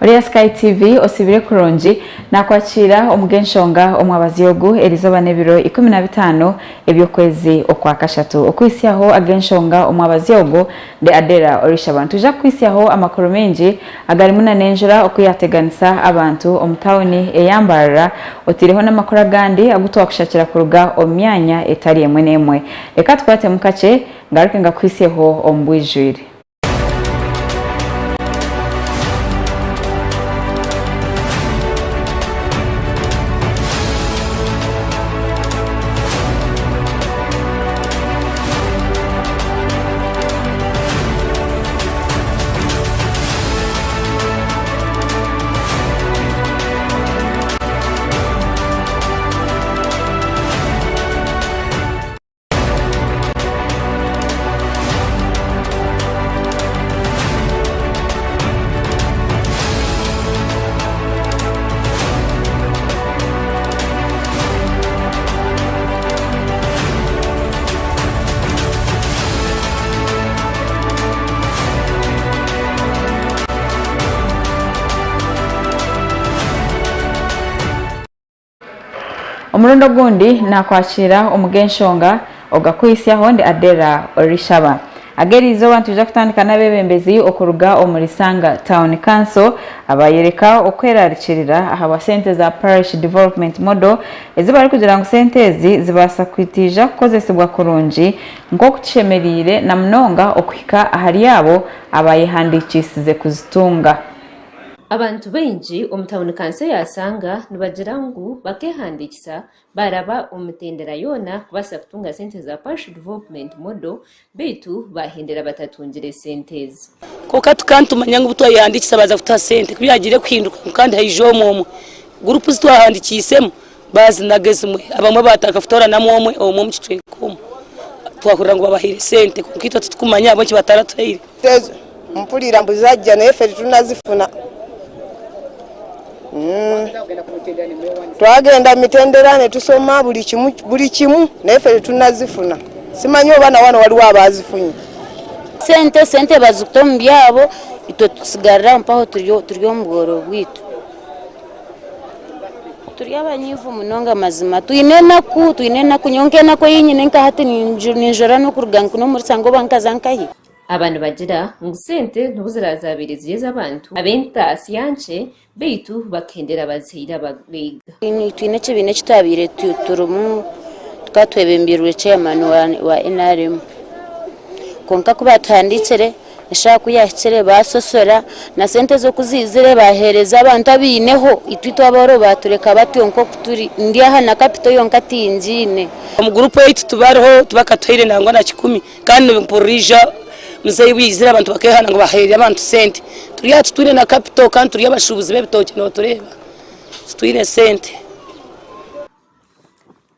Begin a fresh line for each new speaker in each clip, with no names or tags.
Ori aha Sky TV osiibire kurungi, naakwakiira omu g'enshonga omwabazyo ogu erizooba n'ebiro 15 eby'okwezi Okwakashatu. Okuhitsyaho ag'enshonga omwabazyo ogu ndi Adera Orishaba. Nitwija kukuhitsyaho amakuru maingi agarimu na n'enjura oku yaateganisa abantu omu tauni eya Mbarara otaireho n'amakuru agandi agu twakushakira kuruga omu myanya etari emwe n'emwe. Reka tukwatemu kakye ngaruke ngakuhitsyeho omu bwijwire. Omurundi ogundi naakwakiira omu g'enshonga ogakuhitsyaho ndi Adera Orishaba. Ag'eriizooba nitwija kutandika n'abeebembezi okuruga omuri Sanga Town Council abayoreka okwerarikirira ahabwa sente za Parish Development Model ezi barikugira ngu sente ezi zibaasa kwitiija kukozesibwa kurungi nk'oku kishemereire na munonga okuhika ahari abo abayehandiikiisize kuzitunga.
Abantu baingi omu tauni kanso ya Sanga nibagira ngu bakehandiikisa baaraba omu mitendera yoona kubaasa kutunga sente za Parish Development Model beitu baahendera batatungire sente ezi.
Kwonka tukaba nitumanya ngu obu twayehandiikisa baaza kutuha sente, ku byagiire kuhinduka ngu kandi haija omwe omwe. Gurupu ezi twahandikiisemu baazinaga ezimwe, abamwe baatandika kutooranamu omwe omwe omu kicweka omwo. Twahurira ngu babahaire sente kwonka itwe titurikumanya ahabw'enki bataratuhaire.
Ezo mpurira mbu zajja naye ffe titunazifuna. Twagenda mu mitendera ne tusoma buli kimu buli kimu naye ffe tetunazifuna. Simanyi oba na wano waliwo abaazifunye.
Sente sente bazikuta omu byabo itwe tutsigarira aho mpaho turi omu bworo bwaitu. Turi abanyiivu munonga mazima twine enaku twine enaku nyowe nk'enaku ei nyine nka hati ninjura n'okuruga n'omuri Sanga oba nkaza nkahi.
Aba nibagira ngu sente n'obu ziraabe zaabaire ziri ez'abantu ab'entaasya nkye beitu bakahendera bazihaire abagaiga.
Twine ekibiina eki twabaire turimu tukaba twebembeirwe chairman wa NRM kwonka ku baatuhandiikire eshaaha ku yaahikire baasosora na sente ezo ku ziizire baaheereza abantu abaineho itwe itwe abooro baatureka batyo nk'oku turi. Ndi aha na kapito yonka tingiine.
Omu guruupu yaitu tibariho tibakatuhaire nangwa na kikumi. Kandi mpurira eija muzeeyi obu yaizire abantu bakeehana ngu bahaire abantu sente. Turi aha titwine na kapito kandi turi abashuubuzi b'ebitookye nootureeba titwine sente.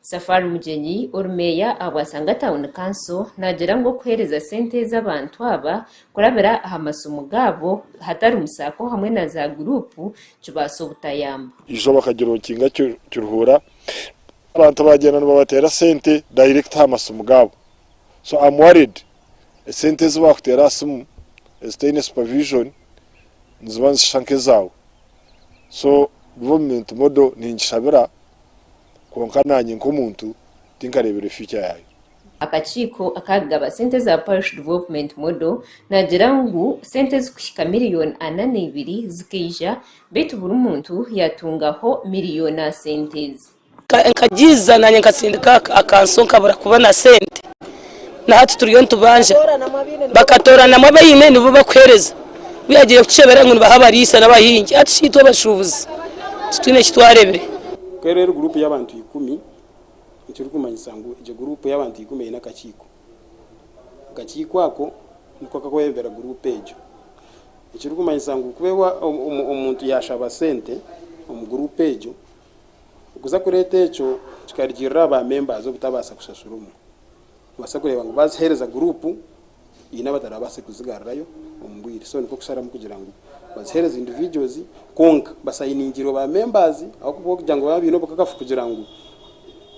Safari Mugyenyi ori meeya ahabwa Sanga Town Council naagira ngu okuheereza sente ezi abantu aba kurabira aha masimu gaabo hatari mu saako hamwe na za guruupu kibaasa obutayamba.
Eizooba bakagira orukinga Kiruhura abantu bagyenda nibabateera sente direct aha masimu gaabo. So am worried esente ezi bakuteera aha simu ezitaine supervision niziba nizishusha nk'ezaawe. So development model ningishabira kwonka nanye nk'omuntu tinkareebire future yaayo.
Akakiiko akakugaba sente za Parish Development Model naagira ngu sente ezikuhika miriyoni 42 zikaija beitu buri muntu yatungaho miriyoni aha sente ezi.
Nkagiiza nanye nkatsindika akanso nkabura kuba na sente na hati turiyo nitubanja bakatoranamu abaine nibo bakuhereza ku yagiire kutushebera ngu nibaha abariisa n'abahingi hati shi itwe abashuubuzi titwine eki twarebire.
Ku eri guruupu y'abantu ikumi, ekirikumanyisa ngu egyo guruupu y'abantu ikumi eine akakiiko. Akakiiko ako niko kakwebembera guruupu egyo. Ekirikumanyisa ngu ku omuntu yaashaba sente omu guruupu egyo, Okuza kureeta ekyo kikarugiirira aha ba members obutabaasa kushashura omwe. Nobaasa kureeba ngu baziheereza guruupu haine abatarabaase kuzigarurayo omu bwire. So nikwo kusharamu kugira ngu baziheereze individuals kwonka basayiningirwe ba members ahabw'okugira ngu nibaba baine obukakafu kugira ngu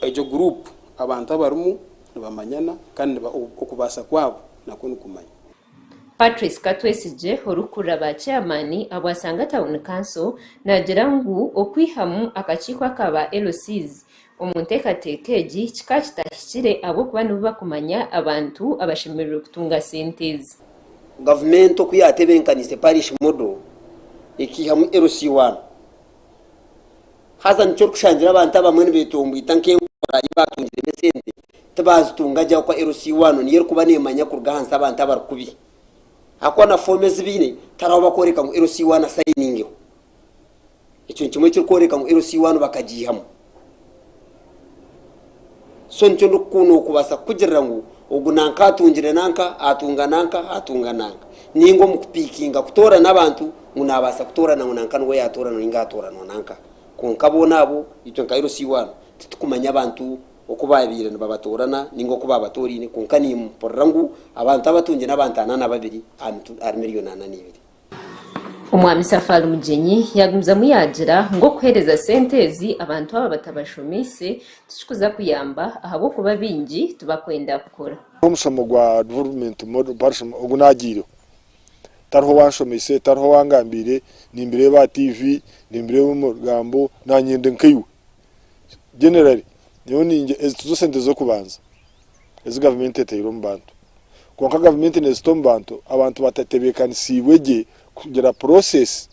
egyo guruupu abantu abarimu nibamanyana kandi okubaasa kwabo nakwo nikumanywa.
Patrice Katwesigye orikukurira ba Chairman abwa Sanga Town Council naagira ngu okwihamu akakiiko aka ba LCs omu nteekateeka egi kikaba kitahikire ahabw'okuba nibo bakumanya abantu abashemereire kutunga sente ezi.
Gavumenti oku yaatebeenkaniise Parish Model ekaihamu LC1. Haza nikyo orikushangira abantu abamwe nibetomboita nk'enkora ei baatungiremu esente tibaazitunga gye ahabw'okuba LC1 niyo erikuba neemanya kuruga ahansi abantu abari kubi. Ahakuba na foomu ezi baine tihariho ahu barikworeka ngu LC1 asayiningeho. Ekyo ni kimwe ekirikworeka ngu LC1 bakagiihamu. So nikyo ndikubaasa kukugirira ngu ogu nanka atungire nanka, atunga nanka, atunga nanka. Nainga omu kupiikinga kutoorana abantu ngu naabaasa kutoorana ngu nanka niwe yaatooranwa nainga haatooranwa nanka. Kwonka boona abo itwe nka LC1 titukumanya abantu oku baabaire nibabatoorana nainga oku baabatooraine kwonka nimpurira ngu abantu abatungire n'abantu ana na babiri ahari miriyoni ana na ibiri.
Omwami Safari Mugyenyi yaagumizamu yaagira ngu okuheereza sente ezi abantu aba batabashomeise tikikuza kuyamba ahabw'okuba baingi tibakwenda kukora.
Omushomo gwa development model parish ogu nagiireho tariho owanshomeise tariho owangambiire nimbireeba aha TV nimbireeba omu rugambo nanye ndi nkaiwe generally nyowe ningye ezi tizo sente z'okubanza ezi gavumenti eteire omu bantu kwonka gavumenti nezita omu bantu abantu batatebekanisiibwe gye kugira process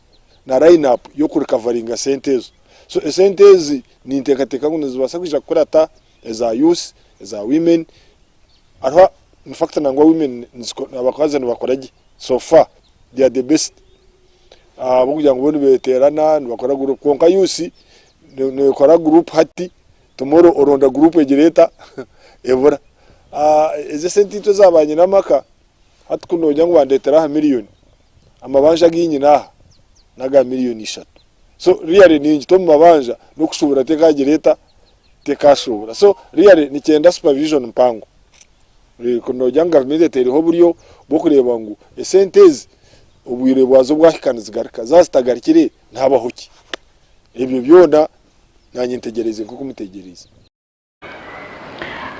na line up y'okurikavaringa sente ezo so esente ezi ninteekateeka ngu nizibaasa kwija kukurata eza youth eza women hariho infact nangwa women abakazi nibakora gye so far they are the best ahabw'okugira ngu bo nibeterana nibakora group kwonka youth nekora group hati tomorrow oronda group egira eta ebura ezi esente itwe eza banyina amaka hati ku nogira ngu bandeetera aha miriyoni amabanja agu nyine aha n'aga miriyoni ishatu so really ningita omu mabanja n'okushuubura tekagira eta tekashuubura so really nikyenda supervision mpango ku nogira ngu gavumenti etaireho oburyo bw'okureeba ngu esente ezi obwire bwazo bwahika nizigaruka zaaba zitagarukire nihabaho ki ebyo byona Naanye ntegyereize nk'oku mutegyereize.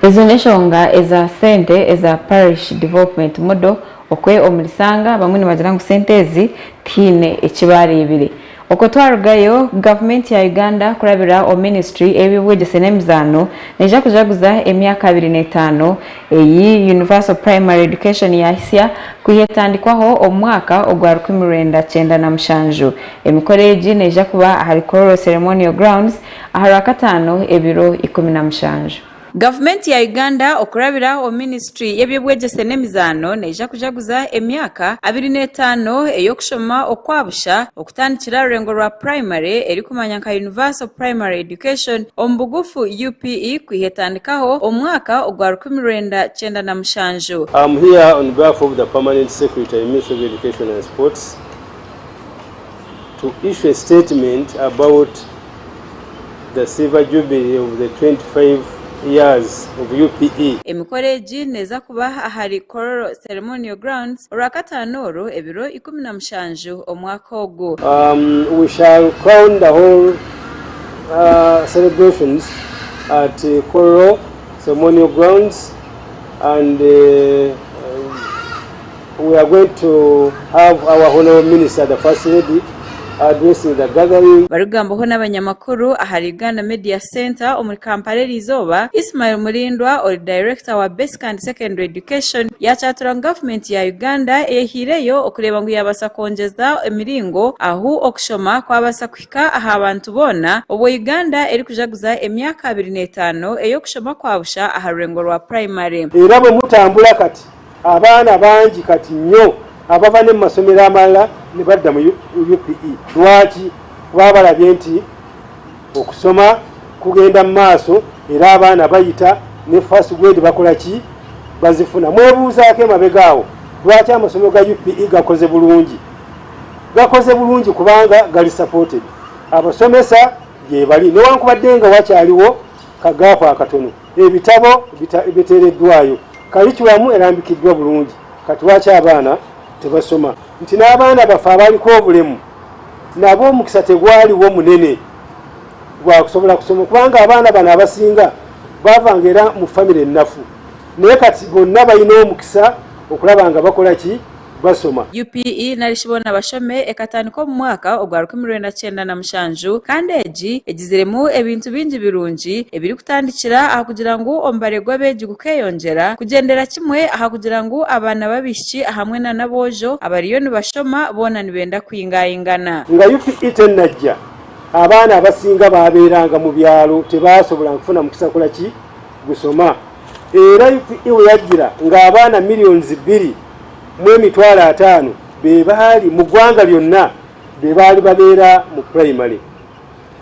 Ezo n'enshonga eza sente eza Parish Development Model okwe omuri Sanga bamwe nibagira ngu sente ezi tihaine eki bareebire. Okwo twarugayo, gavumenti ya Uganda kurabira omu minisitule ey'eby'obwegyese n'emizaano neija kujaguza emyaka 25 eyi Universal Primary Education yahisya kwiha etandikwaho omu mwaka ogwa 1997. Emikoro egi neija kuba ahari Kololo Ceremonial Grounds aha Rwakataano ebiro 17. Gavumenti ya Uganda okurabira omu minisitule y'eby'obwegyese n'emizaano neija kujaguza emyaka 25 ey'okushoma okwa busha okutandikira aha rurengo rwa purayimare erikumanywa nka Universal Primary Education omu bugufu UPE kwiha etandikaho omu mwaka ogwa 1997.
I am here on behalf of the Permanent Secretary, Ministry of Education and Sports to issue a statement about the silver jubilee of the 25 years of UPE.
Emikoro egi neeza kuba ahari Kololo Ceremonial Grounds orwakataano oru ebiro 17 omwaka ogu.
Um, we shall crown the whole uh, celebrations at uh, Kololo Ceremonial Grounds and uh, We are going to have our Honourable Minister, the First Lady, addressing the gathering.
Barikugambaho n'abanyamakuru ahari Uganda Media Centre omuri Kampala eriizooba, Ismail Mulindwa ori Director wa Basic and Secondary Education yaakyatura ngu gavumenti ya Uganda eyehaireyo okureeba ngu yaabaasa kwongyeza emiringo ahu okushoma kwabaasa kuhika aha bantu boona obwo Uganda erikujaguza emyaka 25 ey'okushoma kwa busha aha rurengo rwa purayimare.
Era bwe mutambula kati Abaana bangi kati nnyo abava ne mu masomero amalala ne badda mu UPE. Lwaki? Kuba balabye nti okusoma kugenda mu maaso era abaana bayita ne first grade bakola ki? Bazifuna. Mwebuuzaako emabega awo lwaki amasomero ga UPE gakoze bulungi? Gakoze bulungi kubanga gali supported. Abasomesa gyebali newankubadde nga wakyaliwo kagaapu akatono. Ebitabo biteereddwayo, kalikulamu erambikiddwa bulungi. Kati lwaki abaana tebasoma? Nti n'abaana baffe abaliko obulemu nabo omukisa tegwaliwo munene gwa kusobola kusoma kubanga abaana bano abasinga baavanga era mu famire ennafu naye kati bonna balina omukisa okulaba nga bakola ki? Basoma.
UPE narishi Boona Bashome ekatandika omu mwaka ogwa 1997 kandi egi egiziremu ebintu bingi birungi ebirikutandikira aha kugira ngu omubare gw'abeegi gukeyongyera kugyendera kimwe aha kugira ngu abaana b'abaishiki ahamwe na n'aboojo abariyo nibashoma boona nibenda kwingaingana.
Nga UPE tenajja, abaana abasinga baabeeranga mu byaro tebaasobolanga kufuna mukisa kukora ki? Gusoma. Era UPE weyajjira nga abaana millions 2 500,000 be baali mu ggwanga lyonna be baali babeera mu primary.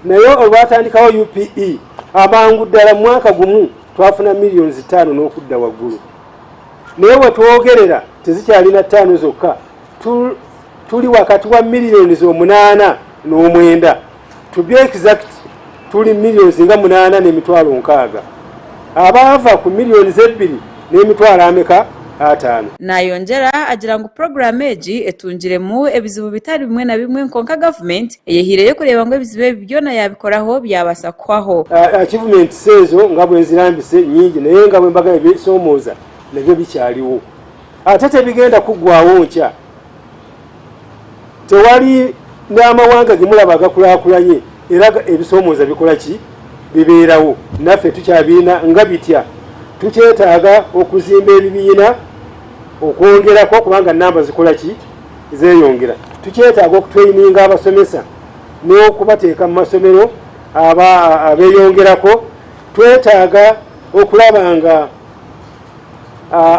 Naye olwatandikawo UPE, amangu ddala mu mwaka gumu twafuna millions 5 n'okudda waggulu. Naye wetwogerera tezikyalina ttaano zokka, tuli wakati wa millions 8 n'omwenda. To be exact, tuli millions nga 8 60,000. Abaava ku millions 2 n'emitwalo ameka? 50.
Nayongyera agira ngu puroguraamu egi etungiremu ebizibu bitari bimwe na bimwe kwonka gavumenti eyehiireyo kureeba ngu ebizibu ebi byona yabikoraho byabaasa kuhwaho.
Achievements ezo nga bwenzirambise nyingi, naye nga bwembaga ebisoomooza nabyo bikyaliwo ate tebigenda kuggwawo nkya. Tewali n'amawanga gemulaba agakulaakulanye era ebisoomooza bikola ki? Bibeerawo. Naffe tukyabiina nga bitya, tukyetaaga okuzimba ebibiina okwongerako kubanga namba zikola ki? Zeeyongera. Tukyetaaga okutraininga abasomesa n'okubateeka mu masomero abeeyongerako. Twetaaga okulaba nga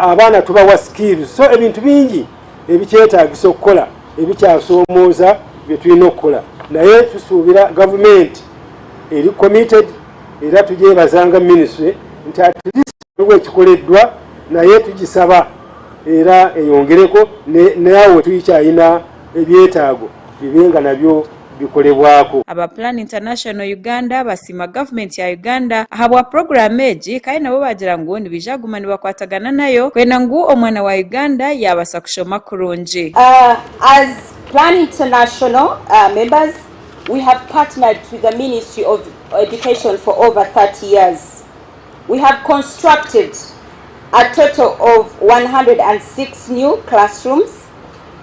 abaana tubawa skills. So ebintu bingi ebikyetaagisa okukola ebikyasoomooza bye tulina okukola, naye tusuubira gavumenti eri committed era tugyebazanga ministry nti at least waliwo ekikoleddwa, naye tugisaba era eyongereko naawe tukyalina ebyetaago bibe nga nabyo bikolebwako.
Aba Plan International Uganda basiima gavumenti ya Uganda ahabwa puroguraamu egi kandi nabo baagira ngu nibaija kuguma nibakwatagana nayo kwenda ngu omwana wa Uganda yaabaasa kushoma kurungi.
As Plan International members, we have partnered with the Ministry of Education for over 30 years. We have constructed a total of 106 new classrooms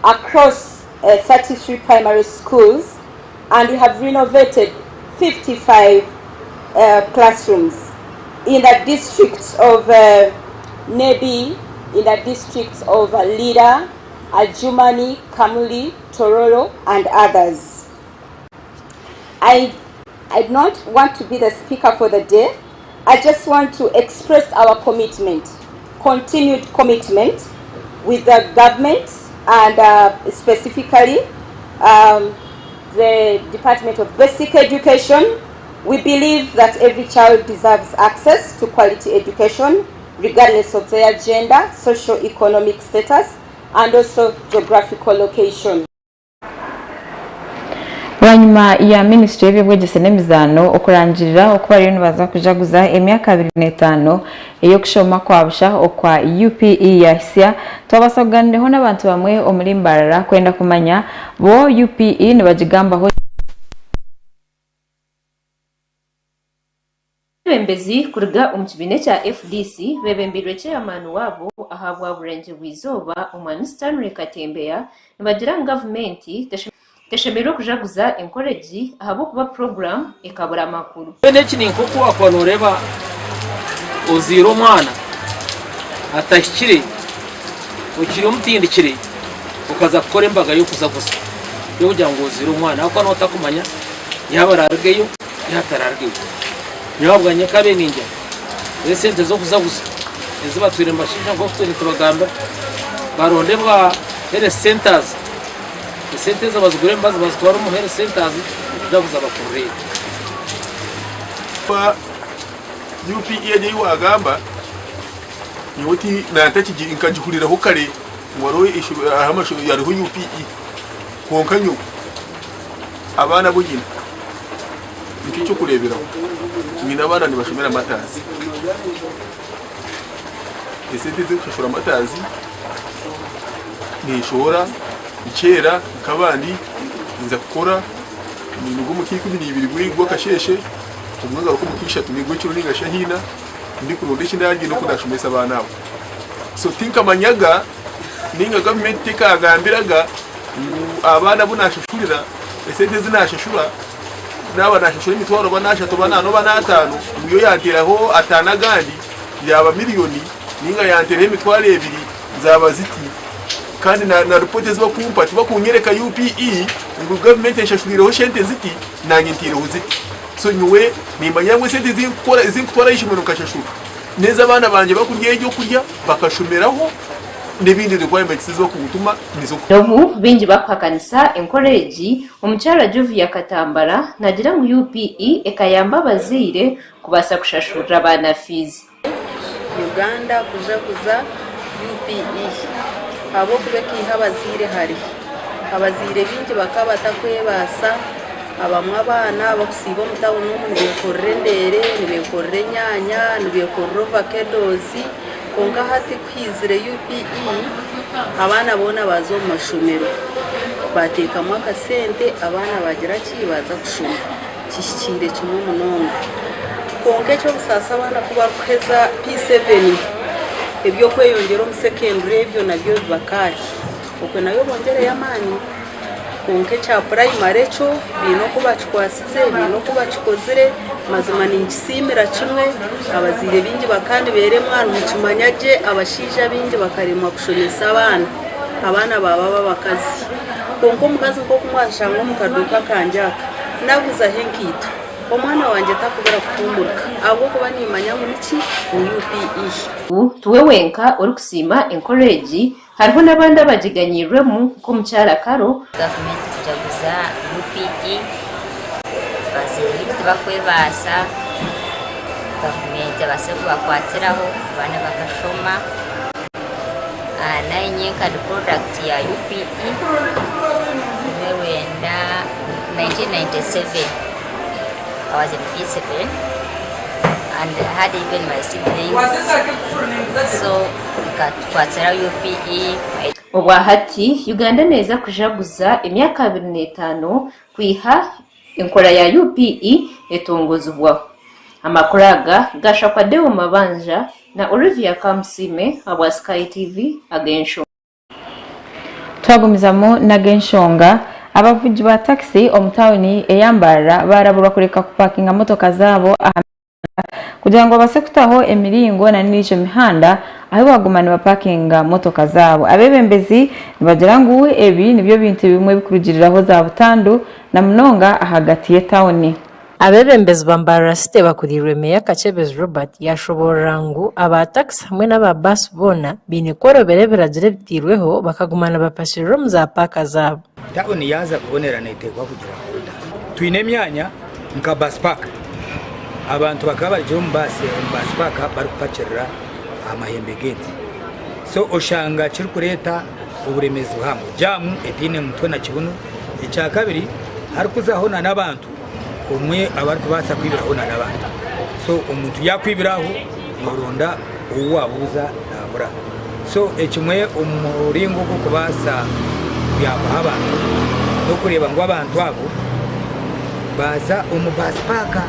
across 33 primary schools, and we have renovated 55 classrooms in the districts of Nebbi, in the districts of Lira, Adjumani, Kamuli, Tororo, and others. I do not want to be the speaker for the day. I just want to express our commitment, continued commitment with the government and specifically the Department of Basic Education. We believe that every child deserves access to quality education, regardless of their gender, socio-economic status, and also geographical location.
Bwanyima ya minisitule y'eby'obwegyese n'emizaano okurangirira oku bariyo nibaza kujaguza emyaka 25 ey'okushoma kwa busha okwa UPE yahitsya, twabaasa kugaaniiraho n'abantu bamwe omuri Mbarara kwenda kumanya bo UPE nibagigambaho.
Abeebembezi kuruga omu kibiina ekya FDC beebembeirwe chairman waabo ahabwa Burengyerwa Izooba Omwami Stanley Katembeya nibagira ngu gavumenti teshemereire okujaguza enkora egi ahabw'okuba puroguraamu ekabura amakuru.
Mbwenu eki ni nk'oku waakuba nooreeba ozaire omwana atahikire, okiri omutindikire okaza kukora embaga y'okuzaguza y'okugira ngu ozaire omwana ahabw'okuba nooba otakumanya yaaba araarugeyo yaaba ataraarugeyo. Nyowe ahabwangye nkabaire ningira ngu esente z'okuzaguza ezi batwire nibashiisha nk'oku turiyo nitubagambira baronde bwa health centres, esente ezo bazigure emibazi bazitware omu health centres kujaguza bakurire.
UPE egi ei waagamba nyowe ti nantakigi nkagihuriraho kare ngu hariho eishomero hariho amashomero hariho UPE kwonka nyowe abaana abu nyine nk'eky'okureeberaho nyine abaana nibashomera Mataazi esente ez'okushashura Mataazi ninshohora nkyera nk'abandi nza kukora ninduga omu ka 12 gw'akasheeshe obumwe ngaruka omu ka 3 gw'ekiro ninga shaaha ina ndikuronda eki ndaarye n'oku ndaashomese abaana abo. So tinkamanyaga. Nainga gavumenti tekagambiraga ngu abaana abu nashashurira, esente ezi nashashura, naaba nashashura emitwaro oba n'ashatu oba n'ana oba n'ataano, ngu yo yanteeraho ataano agandi yaaba miriyoni, nainga yanteeraho emitwaro ebiri zaaba ziti. Kandi na na ripooti ezi bakumpa tibakunyereka UPE ngu gavumenti enshashuriireho shente ziti naanye ntaireho ziti. So nyowe nimanya ngu esente ezi nkukora ezi nkutwara aha ishomero nkashashura n'ez'abaana bangye bakurya ebyokurya bakashomeraho n'ebindi requirements ezi bakuntuma nizo.
N'obu baingi bakuhakanisa enkora egi, omukyara Jovia Katambara nagira ngu UPE ekayamba abazaire kubaasa kushashurira abaana fiizi.
Uganda kujaguza UPE ahabw'okuba ekaiha abazaire hare. Abazaire baingi bakaba batakwebaasa, abamwe abaana abarikusiiba omu tawuni omu nibeekorera endeere, nibeekorera enyaanya, nibeekorera ovakedozi kwonka hati ku haizire UPE abaana boona baaza omu mashomero baateekamu akasente abaana baagira ki baaza kushoma. Kihikiire kimwe munonga. Kwonka eky'obusaasi abaana ku barikuheza P7 eby'okweyongyera omu secondary ebyo nabyo biba kaahi. Okwe nayo bongyereyo amaani. Kwonka ekya purayimare kyo baine oku bakikwatsize, baine oku bakikozire, mazima ninkisiimira kimwe. Abazaire baingi bakaba nibeeremwa, nikimanya gye abashaija abaingi bakaremwa kushomesa abaana, abaana baaba ab'abakazi. Kwonka omukazi nk'oku mwashanga omu kaduuka kangye aka, Naguzaho enkaito, omwana wangye takubura kuhuumurika ahabw'okuba nimanya ngu niki? Ni UPE.
Tiwe wenka orikusiima enkora egi, hariho n'abandi abagiganyiirwemu nk'omukyara Karo.
Gavumenti kujaguza UPE, abazaire baitu tibakwebaasa, gavumenti ebaase kubakwatiraho abaana bakashoma. Naanye nyenka ndi product ya UPE, nyowe 1997 I was in P7 and I had even my siblings so ikatukwatira UPE.
Obwahati Uganda neeza kujaguza emyaka 25 kwiha enkora ya UPE etongozibwaho. Amakuru aga gashakwa Deo Mabanja na Olivia Kamusiime ahabwa Sky TV ag'enshonga.
Twagumizamu n'ag'enshonga, abavugi ba takisi omu tauni eya Mbarara baaraburwa kureka kupakinga motoka zaabo aha mihanda kugira ngu babaase kutaho emiringo na n'endiijo mihanda ahu baaguma nibapakinga motoka zaabo. Abeebembezi nibagira ngu ebi nibyo bintu bimwe ebikurugiiriraho za butandu na munonga ahagati y'etauni.
Abeebembezi ba Mbarara City bakuriirwe Meeya Kakyebezi Robert yaashoboorora ngu aba takisi hamwe n'aba baasi boona baine kworobera ebiragiro ebiteirweho bakaguma nibapakirira omu za paaka zaabo.
Tauni yaaza kubonera neeteekwa kugira oda. Twine emyanya nka bus park, abantu bakaba barugire omu baasi omu bus park barikupakirira aha mahembe g'ente so oshanga kirikureeta oburemeezi buhango, jaamu etaine mutwe na kibunu. Ekyakabiri harikuzaho n'abantu. Omwe abarikubaasa kwibiraho na n'abandi. So omuntu yaakwibira aho nooronda ou waabuuza naabura. So ekimwe omu muringo gw'okubaasa kuyambaho abantu n'okureeba ngu abantu abo baaza omu baasi paaka.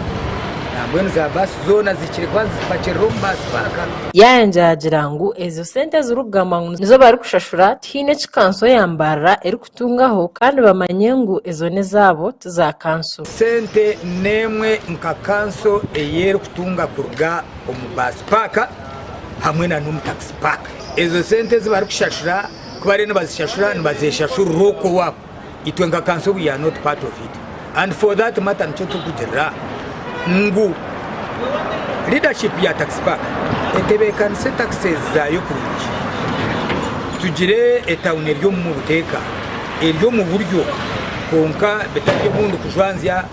Nambwenu za baasi zoona zihikire kuba nizipakirira omu baasi paaka.
Yayongyera agira ngu ezo sente ezirikugambwa ngu nizo barikushashura tihaine eki kanso ya Mbarara erikushashura. Tungaho kandi bamanye ngu ezo n'ezaabo ti za kanso.
Sente n'emwe nka kanso ei erikutunga kuruga omu baasi paaka hamwe na n'omu takisi paaka. Ezo sente ezi barikushashura ku bariyo nibazishashura nibazeshashurira okwo owaabo. Itwe nka kanso we are not part of it and for that matter nikyo turikugirira ngu leadership ya takisi paaka etebeekanise taxes zaayo kurungi. Tugire etawuni eri omu buteeka, eri omu buryo kwonka bitari obundi kujwanzya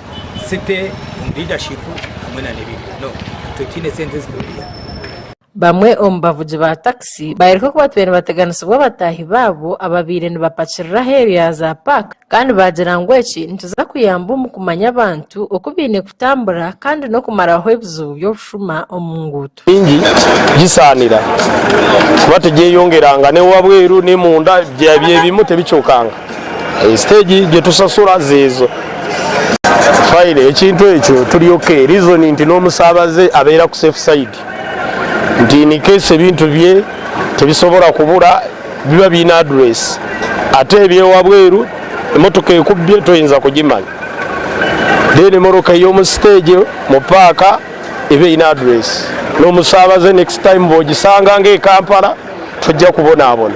city omu leadership hamwe na n'ebindi. No, itwe tihaine sente ezi turikwiha.
Bamwe omu bavugi ba takisi baayereka oku batwire nibateganisibwa bataahi baabo ababaire nibapakirira aheeru ya za paaka kandi baagira ngu eki nikiza kuyamba omu kumanya abantu oku baine kutambura kandi n'okumaraho ebizibu by'obushuma omu nguuto.
Bingi gisaanira kuba tegyeyongeranga n'owabweru n'emunda byebimu tebikyukanga. Siteegi gyetusasura zeezo. Fine ekintu ekyo turi ok reason nti n'omusaabaze abeera ku safe side nti in case ebintu bye tebisobora kubura. biba biine address ate eby'ewabweru emotoka ekubbye toyinza kugimanya. Then emotoka ey'omu siteegi mu paaka eba eine address n'omusaabaze next time bw'ogisanga nga e Kampala tojja kubonaabona.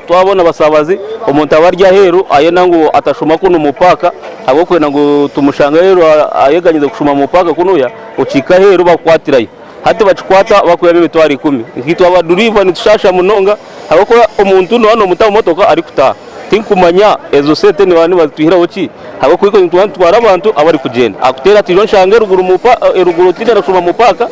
Twabona abasaabaze omuntu aba ari aheeru ayenda ngu atashuma kunu mu paaka ahabw'okwenda ngu tumushange aheeru ayeganyize kushuma mu paaka kunuya okihika aheeru bakukwatirayo. Hati bakikwata bakwihamu emitwaro ikumi. Nkaitwe abaduriiva nitushaasha munonga ahabw'okuba omuntu nooba noomuta omu motoka arikutaaha. Tinkumanya ezo sente nibaba nibazitwihiraho ki ahabw'okuba itwe nituba nitutwara abantu abarikugyenda. Akuteera ati ijo nshange eruguru mu pa eruguru tindikwenda kushuma mu paaka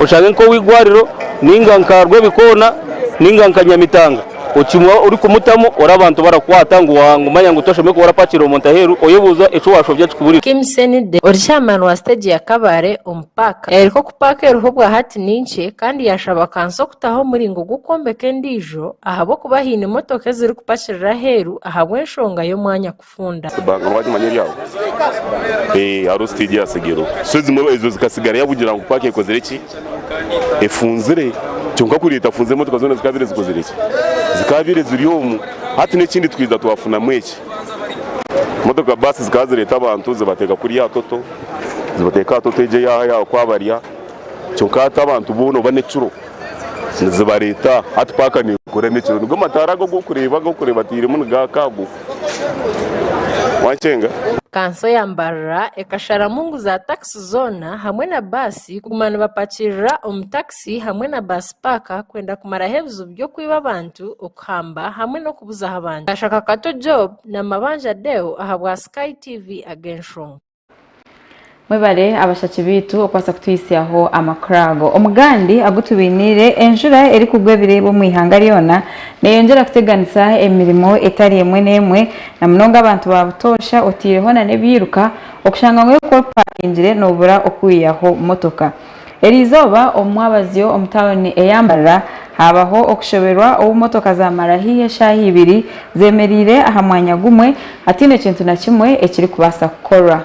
oshange nk'ow'eirwariro nainga nka Rwebikoona nainga nka Nyamitanga. Okimwa orikumutamu ori abantu barakukwata ngu ngu manya ngu toshemereire kuba orapakira omuntu aheeru oyebuuza eki washobya kikuburire.
Kim Senide, ori chairman wa siteegi ya Kabale omu paaka, yayereka oku paaka eriho obwahati ni nkye kandi yashaba kanso kutaho omuringo gw'okwombeka endiijo ahabw'okuba haine emotoka ezirikupakirira aheeru ahabw'enshonga y'omwanya kufunda.
Banga mwagimanya eri aho? Eeh hariho siteegi ya Segero. So ezimwe ezo zikasigara yabugira ngu paaka ekozire ki? Efunzire. Kyonka kuriya etafunzire emotoka zoona zikabaire zikozire ki? Zikabaire ziri omu. Hati n'ekindi twija twafunamu eki, motoka baasi zikaba zireeta abantu zibateeka kuriya aha Toto, zibateeka aha Toto egyo eyaho aha Kwabarya. Kyonka hati abantu boona oba n'ekiro nizibareeta hati paaka neekora n'ekiro. Nigo mataara ago agu orikureeba agu orikureeba atairemu nigaaka ago. Wankyenga?
Kanso ya Mbarara ekasharamu ngu za takisi zoona hamwe na baasi kuguma nibapakirira omu takisi hamwe na baasi paaka kwenda kumaraho ebizibu by'okwiba abantu, okuhamba hamwe n'okubuzaho abantu. Kashaka Kato Job na Mabanja Deo ahabwa Sky TV ag'enshonga.
Mwebare abashaki baitu okubaasa kutuhitsyaho amakuru ago. Omugandi agu tubainiire, enjura erikugwa ebireeba omu ihanga ryona neyongyera kuteganisa emirimo etari emwe n'emwe na munonga abantu ba butoosha otaireho na n'ebiiruka okushanga ngu oku opakingire nobura okwihaho motoka. Eriizooba omu mwabazyo omu tauni eya Mbarara haabaho okushoberwa obu motoka zaamara haihi eshaaha ibiri zemereire aha mwanya gumwe hataine kintu na kimwe ekirikubaasa kukorwa.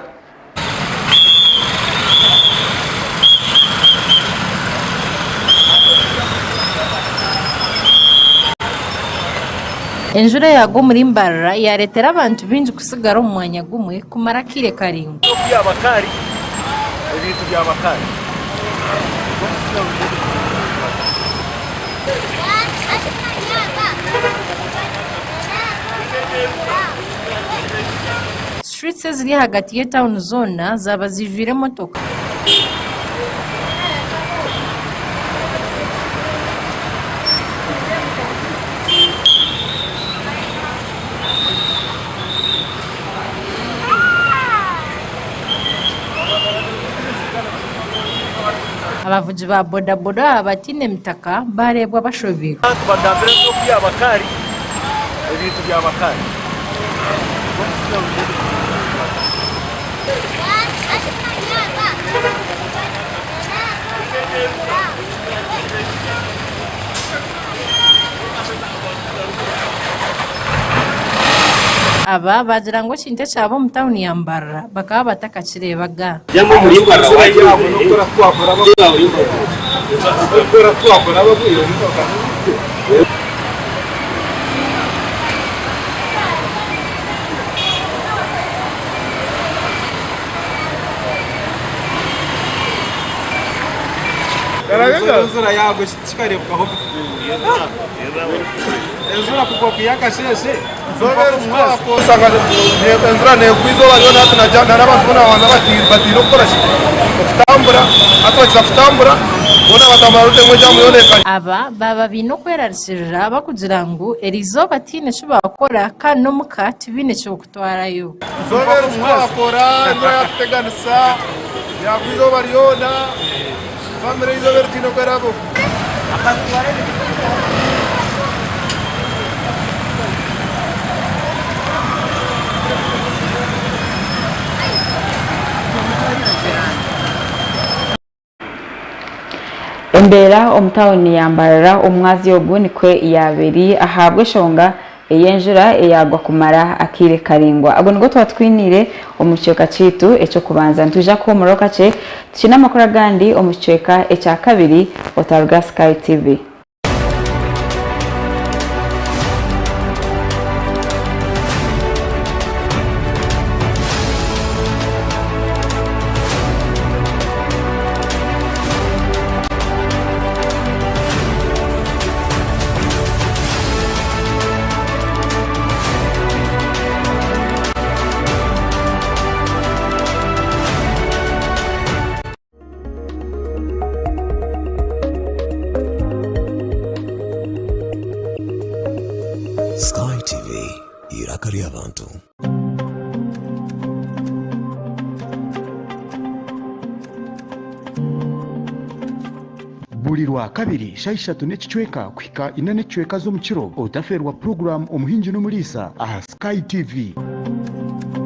Enjura eyagwa omuri Mbarara yareetera abantu baingi kusigara omu mwanya gumwe kumara akaire karaingwa. Streets eziri ahagati y'etawuni zoona zaaba zijwire emotoka. Abavugi ba bodaboda aba bataine mitaka baareebwa bashobeirwe. Aba baagira ngu ekintu ekyaba omu tauni ya Mbarara bakaba batakakireebaga.
Enjura yagwa kikareebwaho enjura kugwa kwiha akasheeshe
Enjura negwa eizooba ryona hati n'abantu boona babanza batiine okukora ki? Okutambura hati bakiza kutambura boona batambura route emwe jaamu yoona ekanya.
Aba baaba baine okwerarikirira bakugira ngu eriizooba tihaine eki baakora kandi n'omuka tibaine ky'okutwarayo.
Eizooba eri titwakora enjura yatuteganisa yagwa eizooba ryona famire eizooba eri tihaine oku eraabeho.
Embeera omu tauni ya Mbarara omumwazyo ogu nikwo yaaba eri ahabw'eshonga ey'enjura eyaagwa kumara akaire karaingwa. Ago nigo twatwiniire omu kicweka kyaitu eky'okubanza. Nitwija kuhuumuraho kakye tukine amakuru agandi omu kicweka ekyakabiri. Otaruga Sky TV.
Buri Rwakabiri shaaha ishatu n'ekicweka kuhika ina n'ekicweka z'omukiro, otafeerwa puroguraamu Omuhingi n'Omuriisa aha Sky TV.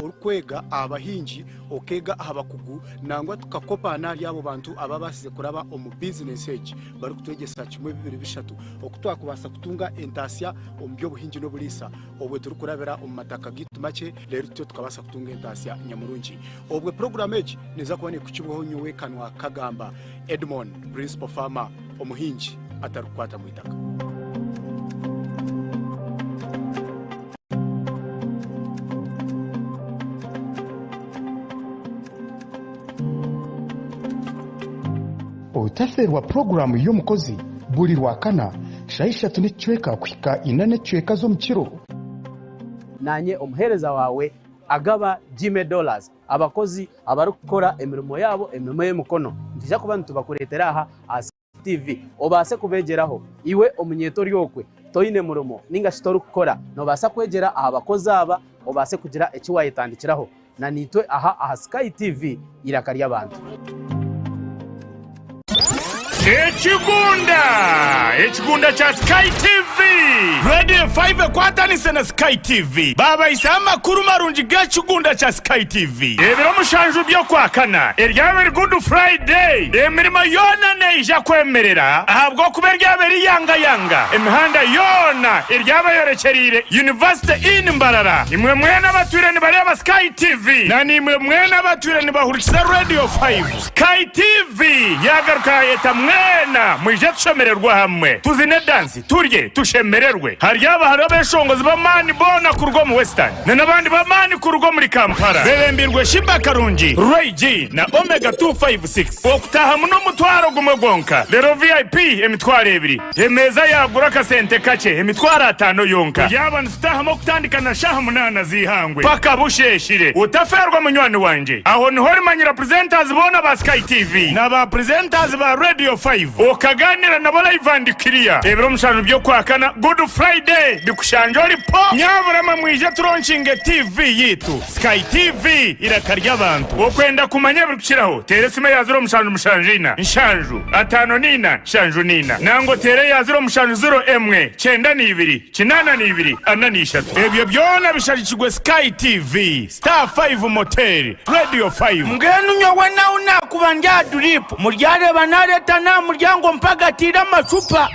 Orikwega aha bahingi, okeega aha bakugu nangwa tukakopaana ahari abo bantu ababaasize kuraba omu bizinesi egi barikutwegyesa kimwe bibiri bishatu oku twakubaasa kutunga entaasya omu by'obuhingi n'oburiisa obwe turikurabira omu mataka gaitu makye reero tutyo tukabaasa kutunga entaasya nyamurungi. Obwe puroguraamu egi neeza kuba neekukibwaho nyowe Kanwa Kagamba Edmond, Principal Farmer, omuhingi atarikukwata mu itaka.
Otafeerwa puroguraamu y'omukozi buri Rwakana shaaha ishatu n'ekicweka kuhika ina n'ekicweka z'omukiro.
Naanye omuheereza waawe agaba Jimmy Dollars, abakozi abarikukora emirimo yaabo, emirimo y'emikono. Nitwija kuba nitubakureetera aha aha TV obaase kubeegyeraho. Iwe omunyeeto ori okwe toine murimo nainga shi torikukora, noobaasa kwegyera aha bakozi aba obaase kugira eki waayetandikiraho. Na naitwe aha aha Sky TV, eiraka ry'abantu.
Ekigunda! Ekigunda kya Sky TV! Radio 5 ekwatanise na Sky TV baabahisaho amakuru marungi g'ekigunda kya Sky TV. Ebiro mushanju by'Okwakana eryaba eri Good Friday, emirimo yoona neija kwemerera ahabw'okuba eryaba eri yangayanga. Emihanda yoona eryaba eyorekyereire University Inn Mbarara. Imwe mwena abatwire nibareeba Sky TV na naimwe mwena abatwire nibahurikiza Radio 5, Sky TV yaagaruka yaayeta mwena mwije tushemererwe hamwe, tuzine dansi, turye, tushemererwe. Haryaba hariho abeshongozi b'amaani boona kuruga omu Western na n'abandi b'amaani kuruga omuri Kampala bebembirwe Sheebah Karungi, Ray G na Omega 256. Okutaahamu n'omutwaro gumwe gwonka, reero VIP emitwaro ebiri. Emeeza yaagura akasente kakye emitwaro ataano yonka. Turyaba nitutaahamu okutandika na shaaha munaana z'eihangwe paka busheeshire. Otafeerwa munywani wangye. Aho niho orimanyira presenters boona ba Sky TV na ba presenters ba Radio 5 okagaaniira nabo live and clear. Ebiro mushanju by'Okwakana, Good Friday, bikushangye ori po! Nyabura mwe mwije turonkinge TV yaitu. Sky TV, eiraka ry'abantu. Okwenda kumanya ebirikukiraho, teera esimu eya 0774 7 54 74 nangwa oteere eya 0701 92 82 43. Ebyo byona bishagikirwe Sky TV, Star 5 Motel, Radio 5.
Mbwenu nyowe nahu naakuba ndi aha duriipu, muryareeba naareeta n'aha muryango mpagatiire amacupa.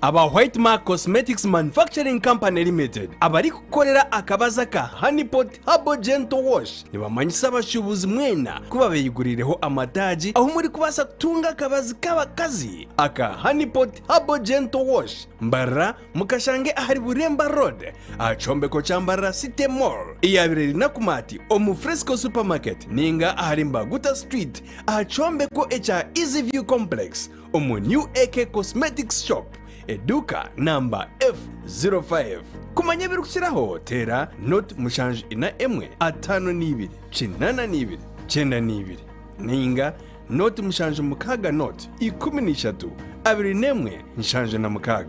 Aba White Mark Cosmetics Manufacturing Company Limited abarikukorera akabazi aka Honey Pot Herbal Gentle Wash nibamanyisa abashuubuzi mwena ku babeyiguriireho amataagi ahu murikubaasa kutunga akabazi k'abakazi aka Honey Pot Herbal Gentle Wash. Mbarara mukashange ahari Buremba Road aha kyombeko kya Mbarara City Mall eyabaire eri Nakumatt omu Fresco Supermarket ninga ahari Mbaguta Street aha kyombeko ekya Easy View Complex omu New AK Cosmetics Shop, eduuka namba F05. Kumanya ebirikukiraho teera nought 74 52 82 92 nainga nought 76 nought 13 21 76.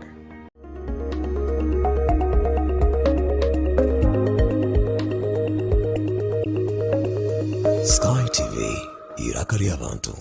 Sky TV, eiraka ry'abantu.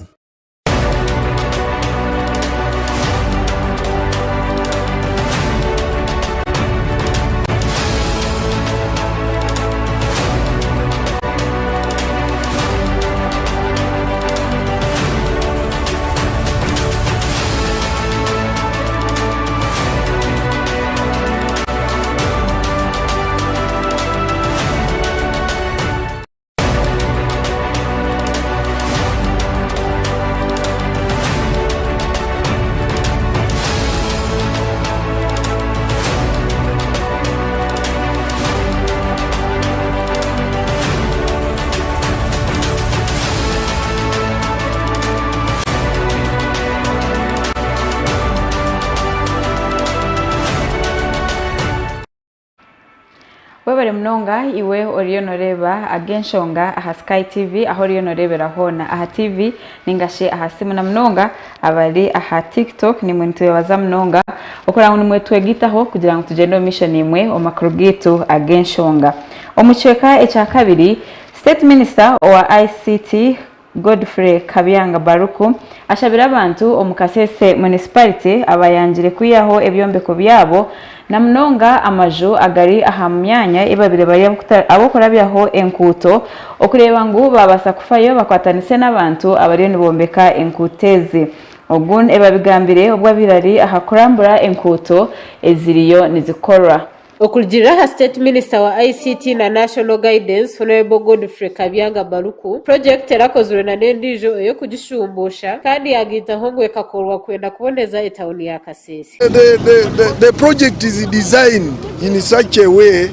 Webare munonga iwe oriyo noreeba ag'enshonga aha Sky TV ahu oriyo noreebera hoona aha TV ningashi aha simu na munonga abari aha TikTok nimwe nitubebaza munonga okureba ngu nimwe twegaitaho kugira ngu tugyende omu maisho naimwe omu makuru gaitu ag'enshonga. Omu kicweka ekyakabiri, State Minister owa ICT, Godfrey Kabyanga Baruku ashabire abantu omu Kasese Municipality abayangire kwihaho ebyombeko byabo na munonga amaju agari aha myanya ei babaire bari ab'okurabyaho enkuuto okureeba ngu baabaasa kufayo bakwatanise n'abantu abariyo nibombeka enkuuto ezi. Ogu ebabigambire obu abaire ari aha kurambura enkuuto eziriyo nizikorwa.
Okurugiirira aha State Minister wa ICT na National Guidance, Honourable Godfrey Kabyanga Baluku, purogyekiti erakozirwe na n'endiijo ey'okugishumbuusha kandi yagaitaho ngu ekakorwa kwenda kuboneza etawuni ya Kasese.
The, the, the, the project is designed in such a way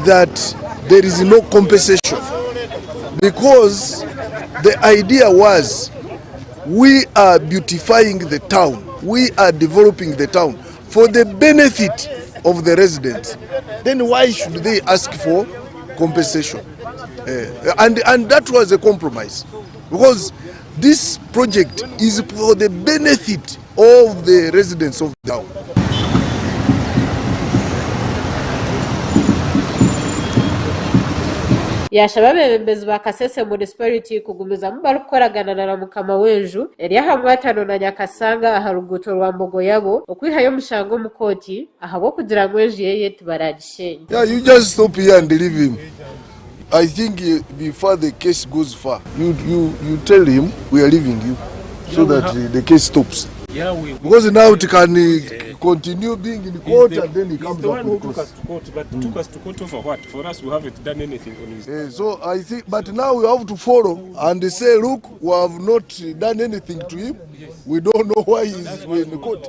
that there is no compensation because the idea was we are beautifying the town, we are developing the town for the benefit of the residents. Then why should they ask for compensation? Uh, and, and that was a compromise because this project is for the benefit of the residents of the town.
Yaashaba abeebembezi ba Kasese Municipality kugumizamu barikukoragana na mukama w'enju eri aha mwatano na Nyakasanga aha ruguuto rwa Mbogoyabo okwihayo omushango omu kooti ahabw'okugira ngu enju ye tibaragishenye.
Yeah, you just stop here and leave him. I think uh, before the case goes far, you, you, you tell him we are leaving you so that uh, the case stops.
Yeah, we,
Because now it can uh, continue being in court
the,
and then he
he's
comes
the
up
one who
with
took
court.
us to court, but took us to court over what? For us, we haven't done anything on his.
Eh, so I think, but now we have to follow and say, look, we have not done anything to him. We don't know why he's in court.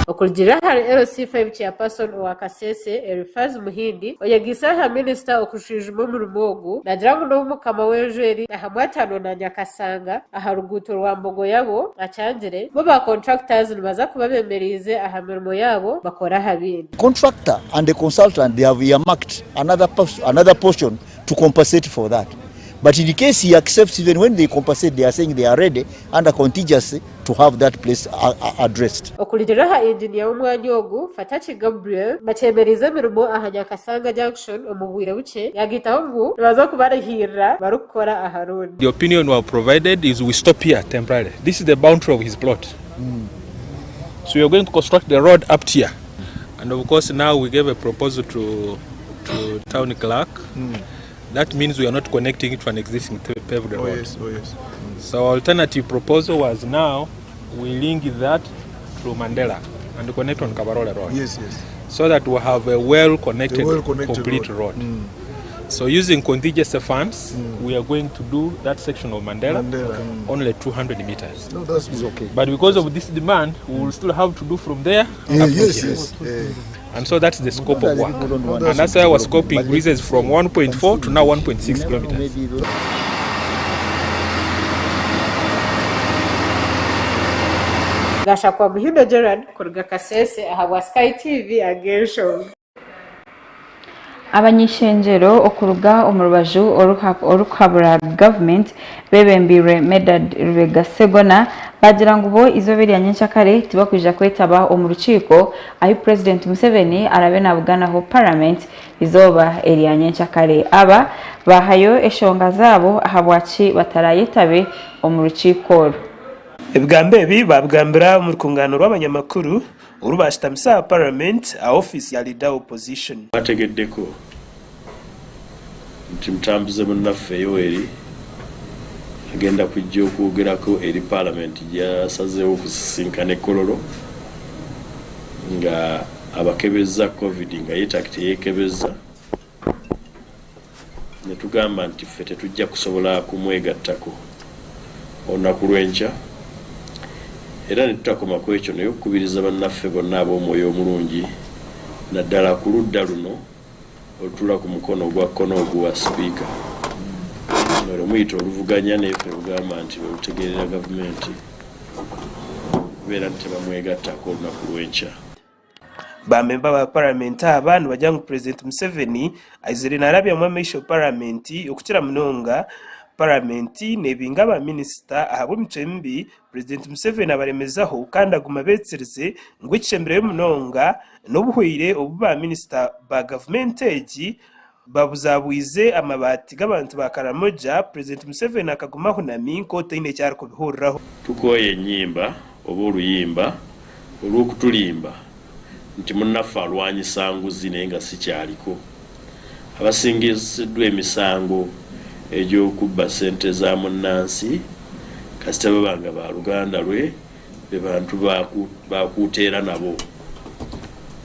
Okurugiirira ahari LC5 Chairperson owa Kasese, Eliphaz Muhindi, oyegaitse aha minisita okushwijuma omurimo ogu, naagira ngu n'obu mukama w'enju eri aha mwatano na Nyakasanga aha ruguuto rwa Mbogoyabo akyangire, bo ba contractors nibaza kuba bemereize aha mirimo yaabo bakore aha bindi.
Contractor and the consultant, they have earmarked another, another portion to compensate for that. But in case he accepts, even when they compensate, they are saying they are ready under contingency to have that place uh, uh, addressed.
Okurugiirira aha inginiya w'omwanya ogu, Fataki Gabriel, bakyemereize emirimo aha Nyakasanga Junction omu bwire bukye, yagaitaho ngu nibaza kubarihiirira barikukora aha roodi.
The opinion we have provided is we stop here temporarily. This is the boundary of his plot. So we are going to construct the road up here. And of course now we gave a proposal to, to town clerk. That means we are not connecting it to an existing paved
Oh,
road.
yes, oh, yes.
So alternative proposal was now we link that through Mandela and connect on Kabarole Road.
Yes, yes.
So that we have a well-connected,
A well-connected
complete
road.
road. So using contingency funds, we are going to do that section of Mandela,
Mandela. Mm.
only 200 meters.
No, that's okay.
But because of this demand, we will still have to do from there.
Yeah,
up to
yes,
here.
yes. Yeah.
And so that's the scope of work.
No,
And that's why our scope increases from 1.4 to now 1.6 kilometers.
Gashakwa Muhindo Gerald kuruga Kasese ahabwa Sky TV ag'enshonga.
Abany'ishengyero okuruga omu rubaju orurikuhabura gavumenti beebembeirwe Medard Lubega Ssegona baagira ngu bo eizooba erya nyenkyakare tibakwija kwetaba omu rukiiko ahu Purezidenti Museveni araabe naabuganaho Paramenti eizooba erya nyenkyakare. Aba baahayo eshonga zaabo ahabwaki batarayetabe omu rukiiko oru.
Ebigambo ebi baabigambira omu rukungaano rw'abanyamakuru oru baashutamisa aha Paramenti aha ofiisi ya Leader Opposition.
Twategeddeko nti mutambuze munnaffe Yoweri agenda kujja okwogerako eri Palamenti gyasazeewo okusisinkana e Kololo nga abakebezza Covid nga ye teyeekebezza ne tugamba nti ffe tetujja kusobola kumwegattako olunaku lw'enkya era ne tutakoma ku ekyo naye okukubiriza bannaffe bonna ab'omwoyo omulungi naddala ku ludda luno olutuula ku mukono ogwa kkono oguwa sipiika nga lwe muyita oluvuganya naye ffe lugamba nti lwe lutegeerera gavumenti okubeera nti tebamwegattako olunaku lw'enkya.
Baamemba ba Paramenti aba nibagira ngu Purezidenti Museveni aizire naarabyamu amaisho Paramenti okukira munonga Paramenti neebinga ba minisita ahabw'emicwe mibi, Purezidenti Museveni abaremezaho kandi aguma abeetsirize ngu ekishembireyo munonga n'obuhweire obu ba minisita ba gavumenti egi babuzabwize amabaati g'abantu ba Karamoja, Purezidenti Museveni akaguma ahunami nk'otaine eki arikubihuriraho.
Tukooye enyimba oba oluyimba olw'okutulimba nti munnaffe alwanyisa nguzi naye nga si kyaliko. Abasingisiddwa emisango egy'okubba ssente za munnansi kasita baba nga baaluganda lwe be bantu baakuuteera nabo.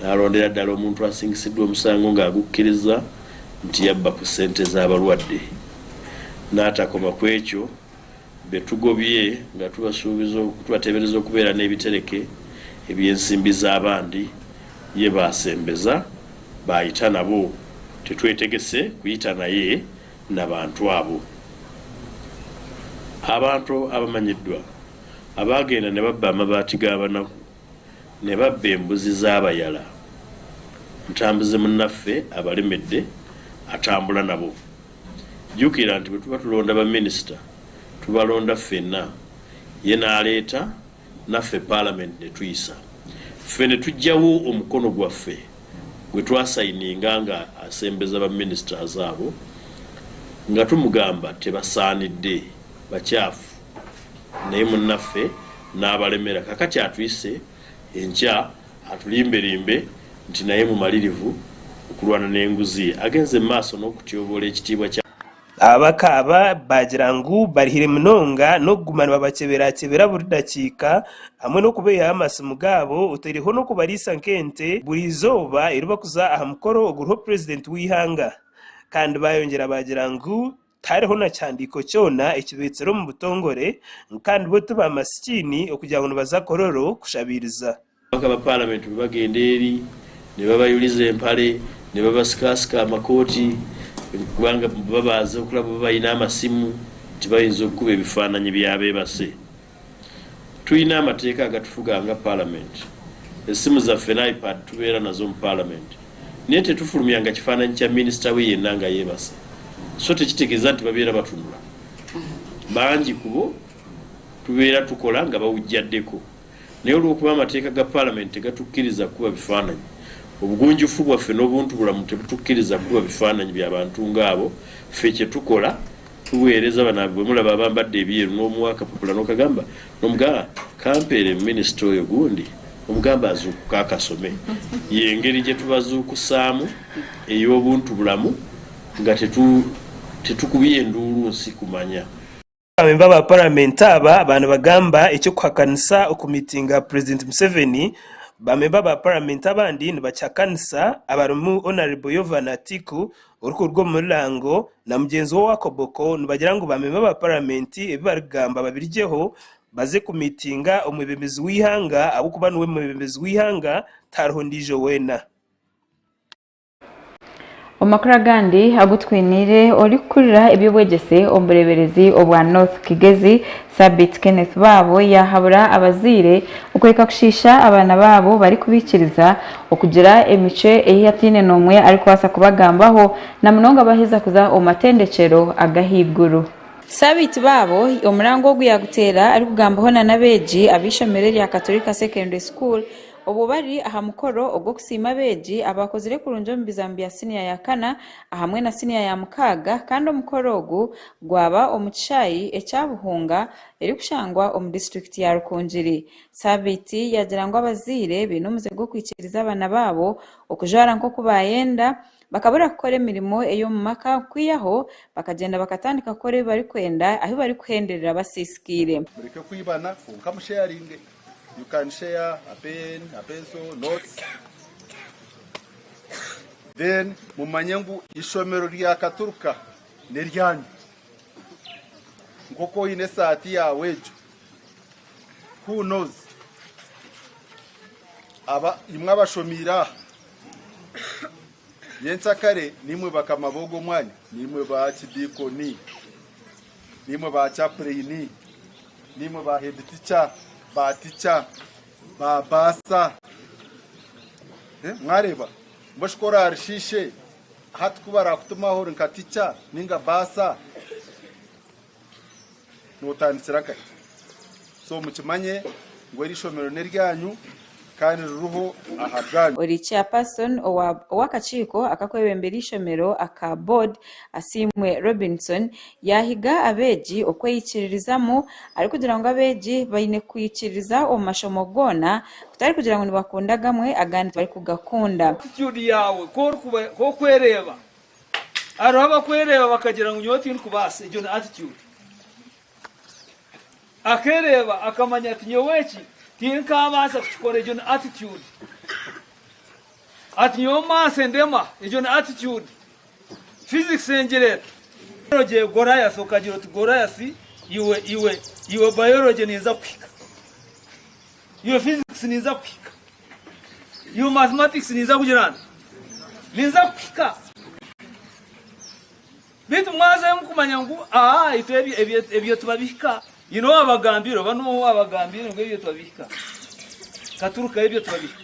N'alondera ddala omuntu asingisiddwa omusango ng'agukkirizza nti yabba ku ssente z'abalwadde. N'atakoma ku ekyo, be tugobye nga tubasuubiza tubateebereza okubeera n'ebitereke eby'ensimbi z'abandi ye baasembeza baayita nabo. Tetwetegese kuyita naye na bantu abo. Abantu abamanyiddwa abaagenda ne babba amabaati g'abanaku ne babba embuzi z'abayala, mutambuze munnaffe abalemedde atambula nabo. Jjukira nti bwe tuba tulonda baminisita tubalonda ffenna, ye n'aleeta naffe Palamenti ne tuyisa. Ffe ne tuggyawo omukono gwaffe gwe twasayininga nga asembeza ba ministers abo nga tumugamba tebasaanidde, bakyafu naye munnaffe n'abalemera. Kakati atuyise enkya atulimbelimbe nti naye mumalirivu okulwana n'enguzi. Agenze mu maaso n'okutyoboola ekitiibwa kya.
Ababaka aba baagira ngu barihire munonga n'okuguma nibabakyeberakyeebera buri dakiika hamwe n'okubaihaho amasimu gaabo otaireho n'okubariisa nk'ente buri izooba eri barikuza aha mukoro oguriho Purezidenti w'eihanga kandi baayongyera baagira ngu Tihariho na kihandiiko kyona ekibeetsire omu butongore kandi bo ti baamasikiini okugira ngu nibaza Kololo kushabiiriza.
Ababaka ba Palamenti bwe bagenda eri ne babayuliza empale, ne babasikasika amakooti kubanga babaaza okulaba oba balina amasimu nti bayinza okukuba ebifaananyi by'abeebase. Tulina amateeka agatufuga nga Palamenti. Essimu zaffe ne iPad tubeera nazo mu Palamenti naye tetufulumyanga kifaananyi kya minisita we yenna nga yeebase so tekitegeeza nti babeera batunula. Bangi ku bo tubeera tukola nga bawujjaddeko naye olw'okuba amateeka ga Palamenti tegatukkiriza kukuba bifaananyi, obugunjufu bwaffe n'obuntubulamu tebutukkiriza kukuba bifaananyi bya bantu ng'abo, ffe kye tukola Tuweereza bano bwe mulaba abambadde ebyeru n'omuwa akapapula n'okagamba n'omugamba kampeere minisita oyo gundi omugamba azuukuke akasome. Y'engeri gye tubazuukusaamu ey'obuntubulamu nga tetukubye nduulu nsi kumanya.
Abamemba ba Paramenti aba ba nibagamba eky'okuhakanisa okumiitinga Purezidenti Museveni, bamemba ba Paramenti abandi nibakihakanisa abarimu Honarebo Yovan Atiku Orikuruga omu Lango na mugyenzi we owa Koboko nibagira ngu ba memba ba paramenti ebi barikugamba babirugyeho baze kumiitinga omwebembezi w'eihanga ahabw'okuba niwe mwebembezi w'eihanga tihariho ondiijo weena.
Omu makuru agandi agu twiniire, orikukurira eby'obwegyese omu bureeberezi obwa North Kigezi, Sabiiti Kenneth Baabo yaahabura abazaire okureka kushiisha abaana baabo barikubaikiriza okugira emicwe ei hataine n'omwe arikubaasa kubagambaho na munonga baaheza kuza omu matendekyero ag'ahaiguru. Sabiiti Baabo omurango ogu yaaguteera arikugambaho na n'abeegi ab'eishomero erya Katorika Secondary School Obwo bari aha mukoro ogw'okusiima abeegi abaakozire kurungi omu bizamu bya siniya ya kana ahamwe na siniya ya mukaaga kandi omukoro ogu gwaba omu kishaayi ekya Buhunga erikushangwa omu disiturikiti ya Rukungiri. Sabiiti yaagira ngu abazaire baine omuze gw'okwikiriza abaana baabo okujwara nk'oku baayenda bakabura kukora emirimo ey'omu maka kwihaho bakagyenda bakatandika kukora ebi barikwenda ahu barikuhenderera basiisikaire.
Mureke kwibana kwonka musheyaringe. You can share a pen, a pencil, notes. Then mumanye ngu ishomero rya Katuruka n'eryanyu. Nk'oku oine esaati yaawe egyo, who knows? Aba imwe abashomiire aha, nyenkyakare niimwe bakama b'ogwo mwanya, niimwe ba kidiikoni, niimwe ba chapureini. Niimwe ba head teacher, ba teacher, ba bursar. Mwareeba? Mbwenu shi ku oraarishiishe, hati ku baraakutumaho ori nka teacher nainga bursar? Nootandikira nkahi? So mukimanye ngu eri ishomero n'eryanyu kandi ririho ahabwanyu.
Ori Chairperson owa ow'akakiiko akakwebembera eishomero aka Board, Asiimwe Robinson, yaahiga abeegi okweyikiririzamu arikugira ngu abeegi baine kwikiririza omu mashomo goona kutari kugira ngu nibakunda gamwe agandi tibarikugakunda.
Attitude yaawe ku orikuba ku orikwereeba, hariho abakwereeba bakagira ngu nyowe tindikubaasa, egyo ni attitude. Akeereeba akamanya ati nyowe eki tinkaabaasa kukikora, egyo ni attitude. Ati nyowe maths endema, egyo ni attitude. Physics engira eta? Biology Goliath okagira oti Goliath iwe iwe iwe biology ninza kuhika. Iwe physics ninza kuhika. Iwe mathematics ninza kugira nta? Ninza kuhika. Beitu mwazayo mukumanya ngu aa itwe ebyo ebyo ebyo tibabihika. Haine owaabagambiire oba n'oha owaabagambiire ngu ebyo tibabihika? Katurukayo ebyo tibabihika.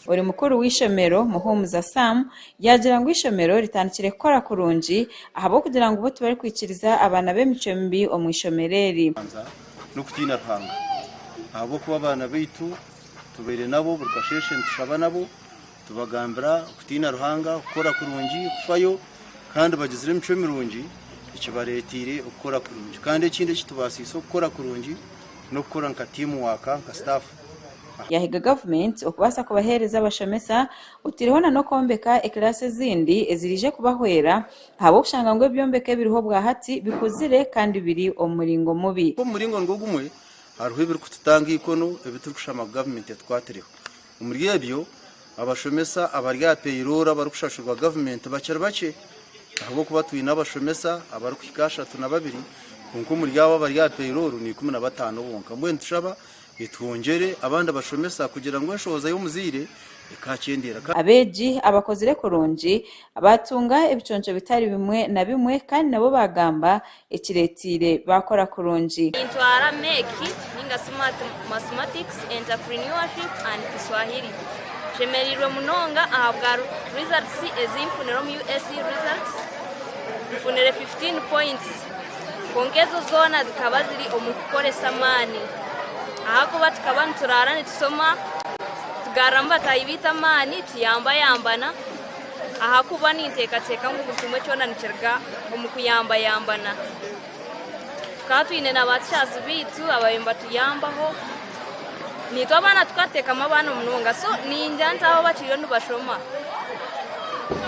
Ori mukuru w'eishomero, Muhumuza Sam, yaagira ngu eishomero ritandikire kukora kurungi ahabw'okugira ngu bo tibarikwikiriza abaana b'emicwe mibi omu ishomero eri.
N'okutiina Ruhanga ahabw'okuba abaana baitu tubaire nabo buri kasheeshe nitushaba nabo. Tubagambira okutiina Ruhanga, okukora kurungi, okufayo kandi bagizire emicwe mirungi ekibareeteire okukora kurungi. Kandi ekindi ekitubaasiise okukora kurungi n'okukora nka tiimu waaka nka sitaafu.
Yahiga gavumenti okubaasa kubaheereza abashomesa otaireho na n'okwombeka ekiraasi ezindi eziraije kubahwera ahabw'okushanga ngu ebyombeko ebiriho obwahati bikuzire kandi biri omu muringo mubi.
Omu muringo nigwo gumwe hariho ebirikututanga eikono ebi turikushaba ngu gavumenti etukwatireho. Omuri ebyo, abashomesa abari aha payroll abarikushashurwa gavumenti bakiri bakye ahabw'okuba twine abashomesa abarikuhika 32 kwonka omuri abo abari aha payroll ni 15 bonka. Mbwenu nitushaba etwongyere abandi abashomesa kugira ngu enshohoza y'omuzaire ekakyendeera.
Abeegi abakozire kurungi baatunga ebiconco bitari bimwe na bimwe kandi nabo baagamba ekireeteire baakora kurungi.
Nintwara MEC ninga shi Mathematics, Entrepreneurship and Kiswahili. Nshemereirwe munonga ahabwa results ezi nfunire omu UAC results. Nfunire 15 points kwonka ezo zoona zikaba ziri omu kukoresa amaani ahakuba tukaba nituraara nitushoma tugarramu bataahi baitu amaani tuyambayambana. Ahakuba ninteekateeka ngu buri kimwe kyona nikiruga omu kuyambayambana. Tukaba twine na baaticazi baitu ababaire nibatuyambaho. Naitwe abaana tukateekamu abaana munonga. So ningira nti abo abakiriyo nibashoma,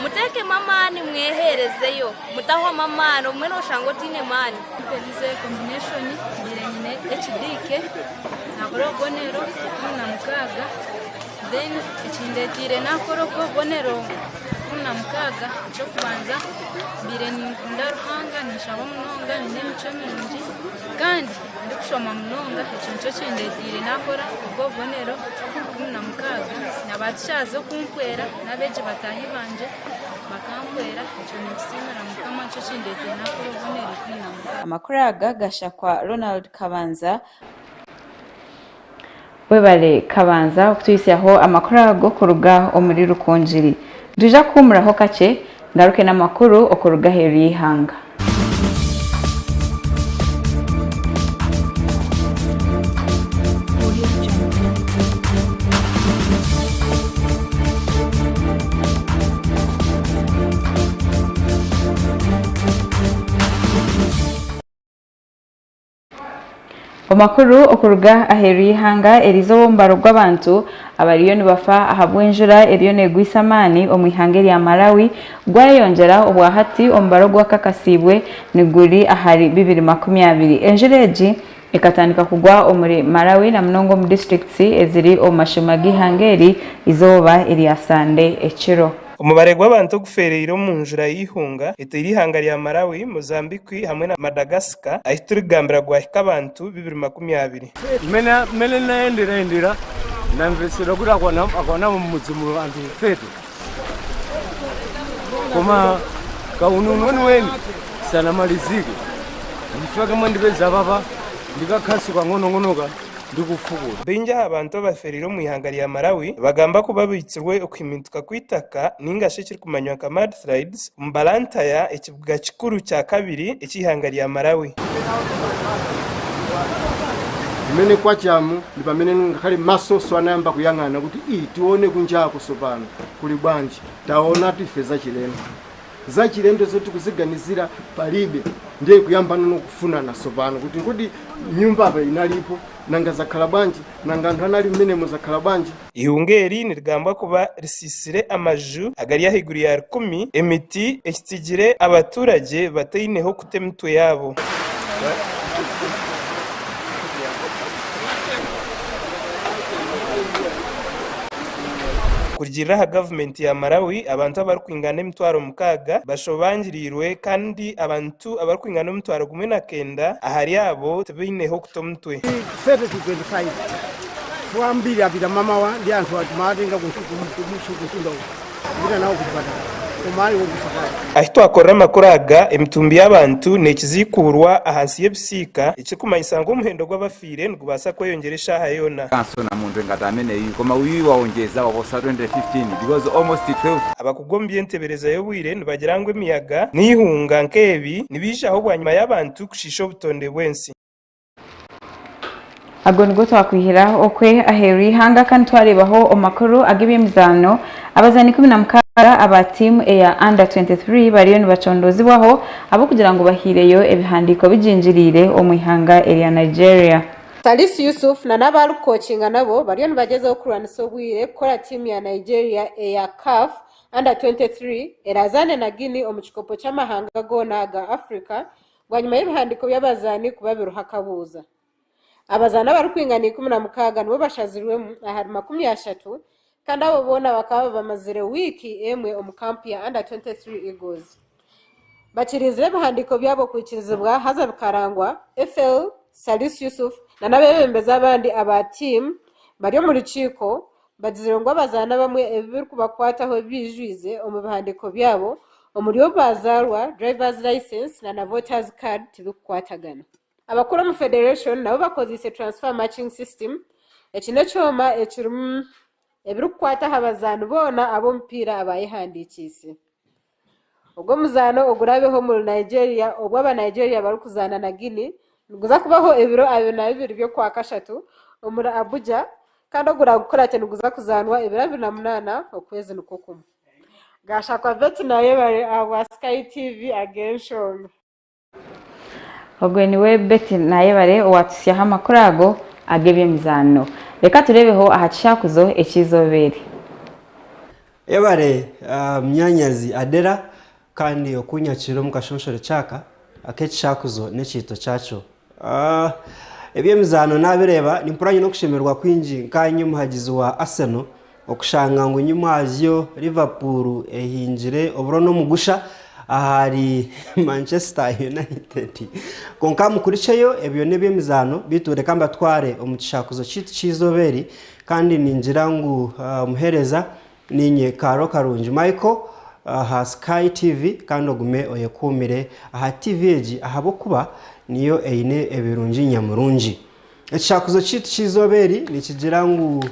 muteekemu amaani mweheerezeyo, mutahwamu amaani. Obumwe nooshanga otaine maani.
Mperize combination mbaire nyine HDK nakora obubonero 16. Then ekindetiire nakora obwo obubonero 16 ekyokubanza mbaire ninkunda Ruhanga ninshaba munonga nyine emicwe mirungi kandi ndikushoma munonga ekyo nikyo kindetiire nakora obwo obubonero 16 na ba tichazi okumpwera n'abeegi bataahi bangye bakampwera ekyo ninkisiimira mukama nikyo kindetiire nakora obubonero 16.
Amakuru aga gashakwa Ronald Kabanza. Webale Kabanza okutuhitsyaho amakuru ago kuruga omuri Rukungiri. Nitwija kuhuumuraho kakye ngaruke n'amakuru okuruga aheeru y'eihanga. Amakuru okuruga aheeru y'eihanga eriizooba omubaro gw'abantu abariyo nibafa ahabw'enjura eriyo negwisa amaani omu ihanga erya Malawi gwayeyongyera obwahati omubaro ogwakakasiibwe niguri ahari 2020. Enjura egi ekatandika kugwa omuri Malawi na munonga omu disiturikiti eziri omu mashuuma g'eihanga eri eizooba erya Sande ekiro.
Omubare gw'abantu ogufeereire omu njura y'eihunga eteire eihanga rya Malawi, Mozambique hamwe na Madagascar ahi turikugambira gwahika abantu 220.
Mmene ndinayenderayendera ndamvetsedwa kuti akwanamo m'mudzi muno anthu 30 koma kauniuni weniweni sanamalizike. Nchifukwa chake mwandipeza apapa ndi kakhasu kang'onong'onoka.
Ndikufukula.
Baingi aha bantu abafeereire omu ihanga rya Malawi nibagamba ku babaitsirwe okuhimintuka kw'eitaka ninga shi ekirikumanywa nka mudslides omu Blantyre, ekibuga kikuru kya kabiri eky'eihanga rya Malawi.
Mmene kwachamu ndi pamene ngakhale masonso anayamba kuyang'ana kuti ii tione kunjaku sopano kuli bwanji taona ife zachilendo zachilendo zoti kuziganizira palibe ndiye kuyamba nono kufunana sopano kuti kodi nyumba apa inalipo nanga zakhala bwanji nanga anthu anali mmenemo zakhala bwanji
Eihunga eri nirigambwa kuba risiisire amaju agari ahaiguru ya rukumi, emiti ekitsigire abaturagye bataine h'okuta emitwe yaabo. Kurugiirira aha gavumenti ya Malawi, abantu abarikwingana 6000 bashobangiriirwe kandi abantu abarikwingana 1900 ahari abo tibaine h'okuta omutwe.
30 to 25 chifukwa ambiri apita mamawa ndi anthu timawatenga kuntunda uko kupita nawo kuchipatala koma ali wokufa kale.
Ahi twakorera amakuru aga, emitumbi y'abantu nekiziikuurwa ahansi y'ebisiika, ekirikumanyisa ngu omuhendo gw'abafiire nigubaasa kweyongyera eshaaha yoona.
Kanso na munthu ngati ameneyu koma uyuyu waonjeza waposa 2015 because almost 12.
Abakugu omu by'entebeereza y'obwire nibagira ngu emiyaga n'eihunga nk'ebi nibiijaho bwanyima y'abantu kushiisha obutonde bw'ensi.
Ago nigo twakwihira okwe aheeru y'eihanga kandi twareebaho omu makuru ag'eby'emizaano abazaani 16 aba tiimu eya Under 23 bariyo nibacondoozibwaho ahabw'okugira ngu bahaireyo ebihandiiko bigingiriire omu ihanga erya Nigeria.
Salisu Yusuf na n'abu arikukookinga nabo bariyo nibagyezaho kurwanisa obwire kukora tiimu ya Nigeria eya CAF Under 23 eraazaane na Guinea omu kikopo ky'amahanga goona aga Africa Bwanyima y'ebihandiiko by'abazaani kuba biriho akabuuza. Abazaani abarikwingana 16 nibo bashazirwemu ahari 30 kandi abo boona bakaba bamazire wiiki emwe omu kampu ya Under 23 Eagles. Bakiriizire ebihandiiko byabo kwikirizibwa haza bikarangwa FL Salisu Yusuf na n'abeebembezi abandi aba tiimu bari omu rukiiko Bagizire ngu abazaani abamwe ebi birikubakwataho ebiijwize omu bihandiiko byabo omuri obu baazaarwa, drivers licence na na voters card tibikukwatagana. Abakuru omu federation nabo bakozeise transfer matching system, eki n'ekyoma ekirimu ebirikukwata aha bazaani boona ab'omupiira abaayehandiikiise. Ogu omuzaano oguraabeho omuri Nigeria obwo aba Nigeria barikuzaana na Guinea niguza kubaho ebiro 22 by'okwakashatu omuri Abuja kandi oguraagukurate niguza kuzaanwa ebiro 28 okwezi nikwo kumwe. Gashakwa Betty Nayebare ahabwa Sky TV ag'enshonga.
Ogwe niwe Betty Nayebare owatutsyaho amakuru ago ag'eby'emizaano. Reka tureebeho aha kishakuzo eky'eizooba eri.
Yebare munyanyazi Adela kandi okunyakira omu kashonshore kyaka ak'ekishakuzo n'ekiito kyakyo. Eby'emizaano naabireeba nimpurira nyine okushemererwa kwingi nkaanye omuhagizi wa Arsenal okushanga ngu nyimwazyo Liverpool ehingire oburo n'omugusha ahari Manchester United. Kwonka mukurikyeyo ebyo n'eby'emizaano beitu reka mbatware omu kishakuzo kyaitu ky'eizooba eri kandi ningira ngu omuheereza Niinye Kaaro Karungi Michael aha Sky TV kandi ogume oyekuumire aha TV egi ahabw'okuba niyo eine ebirungi nyamurungi. Ekishakuzo kyaitu ky'eizooba eri nikigira ngu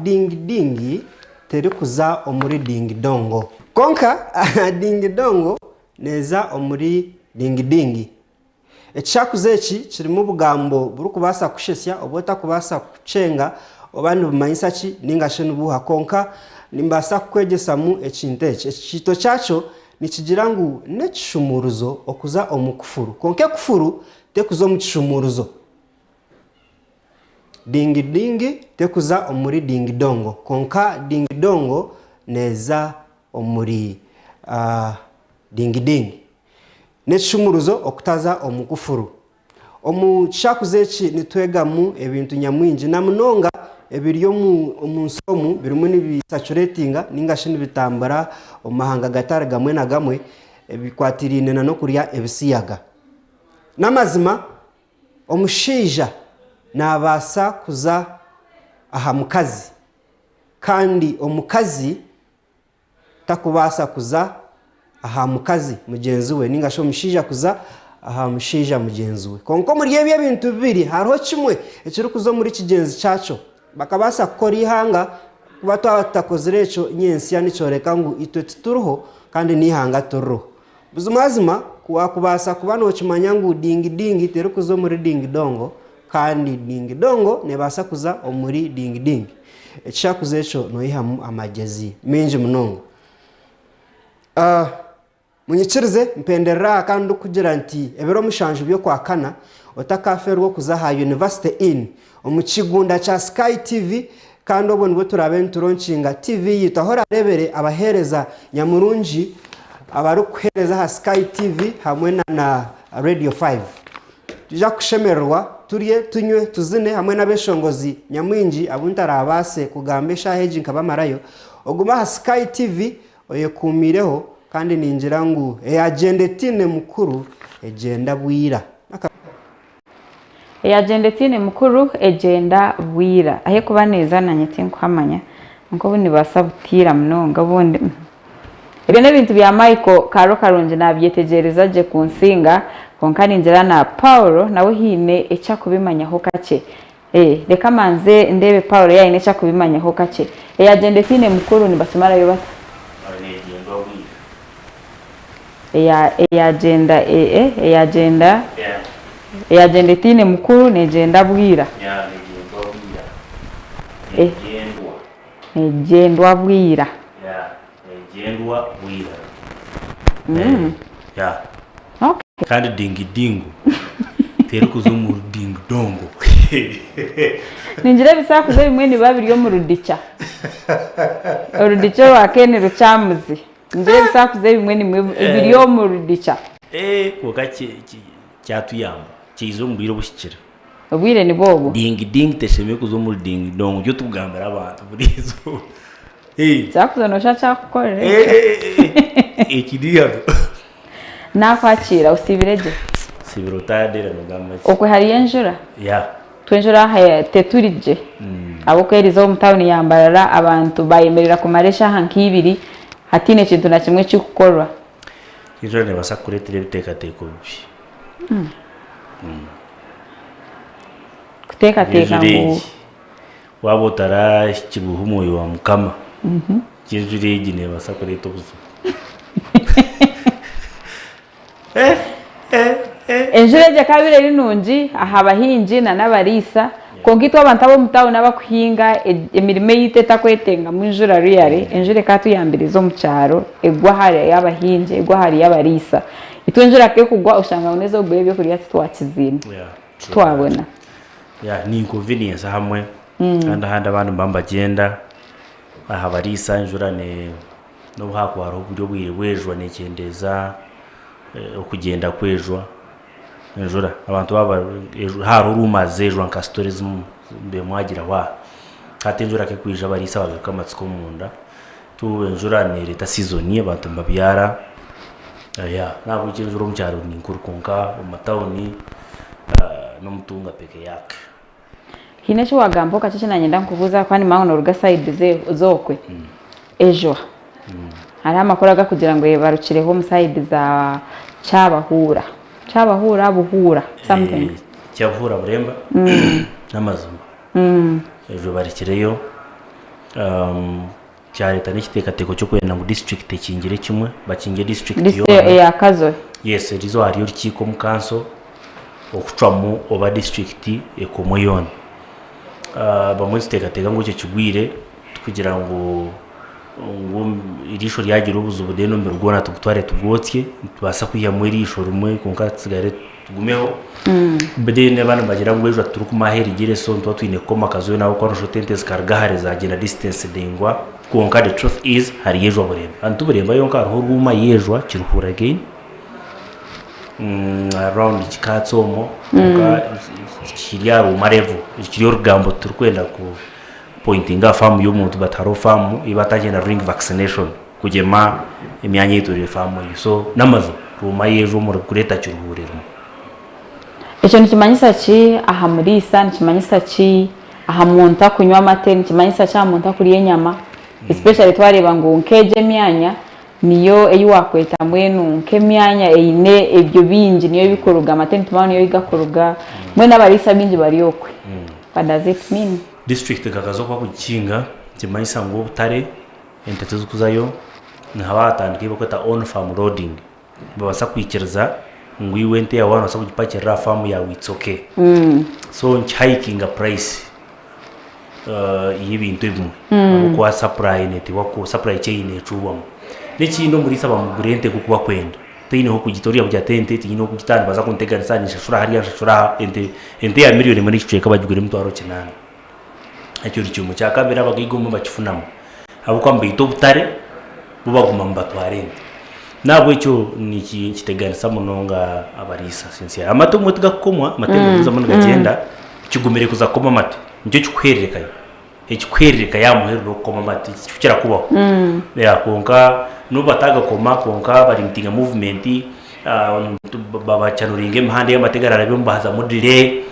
Dingi Dingi terikuza omuri Dingi Dongo. Kwonka Dingi Dongo neeza omuri Dingi Dingi. Ekishakuzo eki kirimu obugambo burikubaasa kukushetsya obu otarikubaasa kukyenga oba nibumanyisa ki nainga shi nibuuha. Kwonka nimbaasa kukwegyesamu ekintu eki. Ekikiito kyakyo nikigira ngu n'ekishumuuruzo okuza omu kufuru. Kwonka ekufuru terikuza omu kishumuuruzo. Dingidingi terikuza omuri dingidongo. Kwonka dingidongo neeza omuri dingidingi. N'ekishumuruzo okutaza omu kufuru. Omu kishakuzo eki nitwegamu ebintu nyamwingi na munonga ebiri omu nsi omu birimu nibisacuretinga ninga shi nibitambura omu mahanga gatari gamwe na gamwe ebikwatiraine na n'okurya ebisiyaga. N'amazima omushaija nabaasa kuza aha mukazi kandi omukazi takubaasa kuza aha mukazi mugyenzi we ninga shi omushaija kuza aha mushaija mugyenzi we. Kwonka omuri ebyo ebintu bibiri hariho kimwe ekirikuza omuri kigyenzi kyakyo. Bakabaasa kukora eihanga, kuba twaba tutakozire ekyo nyentsya nikyoreka ngu itwe tituriho kandi n'eihanga tiririho. Buzimazima ku waakubaasa kuba nookimanya ngu dingidingi terikuza omuri dingidongo kandi dingidongo neebaasa kuza omuri dingidingi, ekishakuzi ekyo noihamu amagyezi maingi munonga. Munyikirize mpenderere aha kandi ndikugira nti ebiro mushanju by'Okwakana otakaafeerwa okuza aha University Inn omu kigunda kya Sky TV kandi obwo nibwo turaabe nituronkinga TV yaitu ahu oraareebere abaheereza nyamurungi abarikukuheereza aha Sky TV hamwe na na Radio 5. Twija kushemererwa turye, tunywe, tuzine hamwe n'abeshongozi nyamwingi abu ntaraabaase kugamba eshaaha egi nkabamarayo. Ogume aha Sky TV Oyekuumiireho, kandi ningira ngu eyagyenda etaine mukuru egyenda bwira.
Eyagyenda etaine mukuru egyenda bwira. Ahi ekuba neeza nanye tinkuhamanya kwonka obu nibaasa butiira munonga obundi. Ebyo n'ebintu bya Michael Kaaro Karungi naabyetegyereza gye kunsinga kwonka ningira na Paul nawe haine eki akubimanyaho kakye. Ee, reka manze ndeebe Paulo yaaba aine eki akubimanyaho kakye. Eyagyenda etaine mukuru nibakimarayo bata?
Negyendwa bwira.
Eya, eyagyenda, e, e, eyagyenda,
Yeah.
eyagyenda etaine mukuru negyenda bwira.
Yeah, negyendwa bwira.
Eh.
Negyendwa.
Negyendwa bwira.
Yeah, negyendwa bwira. Yeah.
Okay.
Kandi dingidingo terikuza omu dingidongo.
Ningira ebisaakuzo ebimwe nibiba biri omu rudica. Orudica orwa Ken Lukyamuzi. Ningira ebisaakuzo ebimwe nimwe biri omu rudica.
Eh, kwonka kyatuyamba kyaija omu bwire obuhikire.
Obwire nibwo obu.
Dingidingi teshemereire kuza omu rudingidongo nikyo turikugambira abantu buri izooba.
Kyakuza noshusha kyakukorera
Eki ni ihano.
Nakwakiira osiibire gye?
Nsiibire ota Adela nogamba ki?
Okwe hariyo enjura?
Yeah.
Itwe enjura aha teturi gye ahabw'okuba eriizooba omu tawuni ya Mbarara abantu bayemerera kumara eshaaha nk'ibiri hataine kintu na kimwe ekirikukorwa.
Enjura nebaasa kukureetera ebiteekateeko bibi.
Kuteekateeka
Enjura
ngu.
egi waaba otarahikirweho omwoyo wa Mukama, enjura egi neebaasa kureeta obuzibu.
Enjura egi ekaba eri nungi aha bahingi n'abariisa, kwonka itwe abantu ab'omu tawuni abakuhinga emirimo eyaitu etakwetengamu njura really, enjura ekatuyambiriza omu kyaro egwa ahari abahingi, egwa ahari abariisa. Itwe enjura ku ekugwa oshanga ngu n'ez'okugura kugura ebyokurya titwakiziine, titwabona.
Yeah, ni inconvenience ahamwe kandi ahandi abandi nibaba nibagyenda aha bariisa enjura ne n'obu haakuba hariho buri obwire bw'ejwa nekyendeeza okugyenda kw'ejwa enjura abantu baaba hariho rumours z'ejwa nka story ezimwe mbe mwagiraho aha hati enjura ku erikwija abariisa bagaruka amatsiko omunda tu enjura nereeta season abantu nibabyara yeah nahabwekyo enjura omu kyaro ni nkuru kwonka omu matawuni n'omutunga peke yake.
Haine eki wagambaho kakye eki nanyenda nkubuuze ahakuba nimanya ngu noruga sayidi z'okwe. Ejwa hariho amakuru agakugira ngu ebarukireho omu sayidi za Kyabahuura, Kyabahuura, Buhuura something.
Kyabuhuura Buremba n'amazima ejwa ebarukireyo Kyareeta n'ekiteekateeko ky'okwenda ngu disiturikiti ekingire kimwe, bakingye disiturikiti yoona.
Eya Kazo.
Yes, eriizooba hariyo orukiiko omu kanso okucwamu oba disiturikiti ekomwe yoona. Bamwe nituteekateeka ngu ekyo kigwire tikugira ngu ngu eriisho ryagira obuzibu then omubiri gwona tugutware tugwotsye, nitubaasa kwihamu eriisho rimwe kwonka tutsigare tugumeho. Then abandi nibagira ngu ejo titurikumanya ahu erugire so nituba twine kukoma akazu ahabw'okuba noshusha oti ente zikaruga hare zagyenda distance ndaingwa kwonka the truth is hariyo ejwa Buremba and ti Buremba yonka hariho Ruuma y'ejwa Kiruhura again around Kikaatsi omwo kwonka kiri aha Ruuma level kiri orugambo titurikwenda ku pointinga aha faamu y'omuntu but hariho faamu ei batandikire na ring vaccination kugyema emyanya eyetoreire faamu eyo so n'amazima Ruuma y'ejwa omuri Greater Kiruhura erimu.
Ekyo nikimanyisa ki aha muriisa? Nikimanyisa ki aha muntu akunywa amate? Nikimanyisa ki aha muntu akurya enyama? Especially twareeba ngu nk'egyo emyanya Niyo ei waakweta mbwenu nk'emyanya eine ebyo bingi niyo bikuruga, amate nitumanya niyo gakuruga, mbwenu abariisa baingi bari okwe. What does it mean?
Disiturikiti nka Kazo kuba kugikinga nikimanyisa ngu obutare ente tizikuzayo, nihaba hatandika ebi barikweta on farm loading. Nibabaasa kwikiriza ngu iwe ente yaawe waaba noobaasa kugipakirira aha faamu yaawe it's okay. So nikihayikinga price y'ebintu ebimwe ahabw'okuba supply neeteebwa ku supply chain neecuubwamu. N'ekindi omuriisa bamugura ente nk'oku bakwenda. Toine h'okugita oriya kugira ati ente tinyine h'okugita nibaza kunteganisa ninshashura hariya nshashura aha, ente ente ya miriyoni emwe n'ekicweka bagigura emitwaro kinaana. Ekyo ni kimwe. Ekyakabiri abagaiga obumwe bakifunamu ahabw'okuba nibaita obutare bo baguma nibatwara ente. N'ahabw'ekyo nikiteganisa munonga abariisa sincerely. Amate obumwe tigakukomwa, amate nigagumizamu nigagyenda, kigumire kuza kukoma amate. Nikyo kikuheererekayo. Ekikuheererekayo aha muheru n'okukoma amate tikikukira kubaho. Yeah, kwonka n'obu batagakoma kwonka barimitinga movement, babacanuringa emihanda ei amate gararabemu bahazamu delay.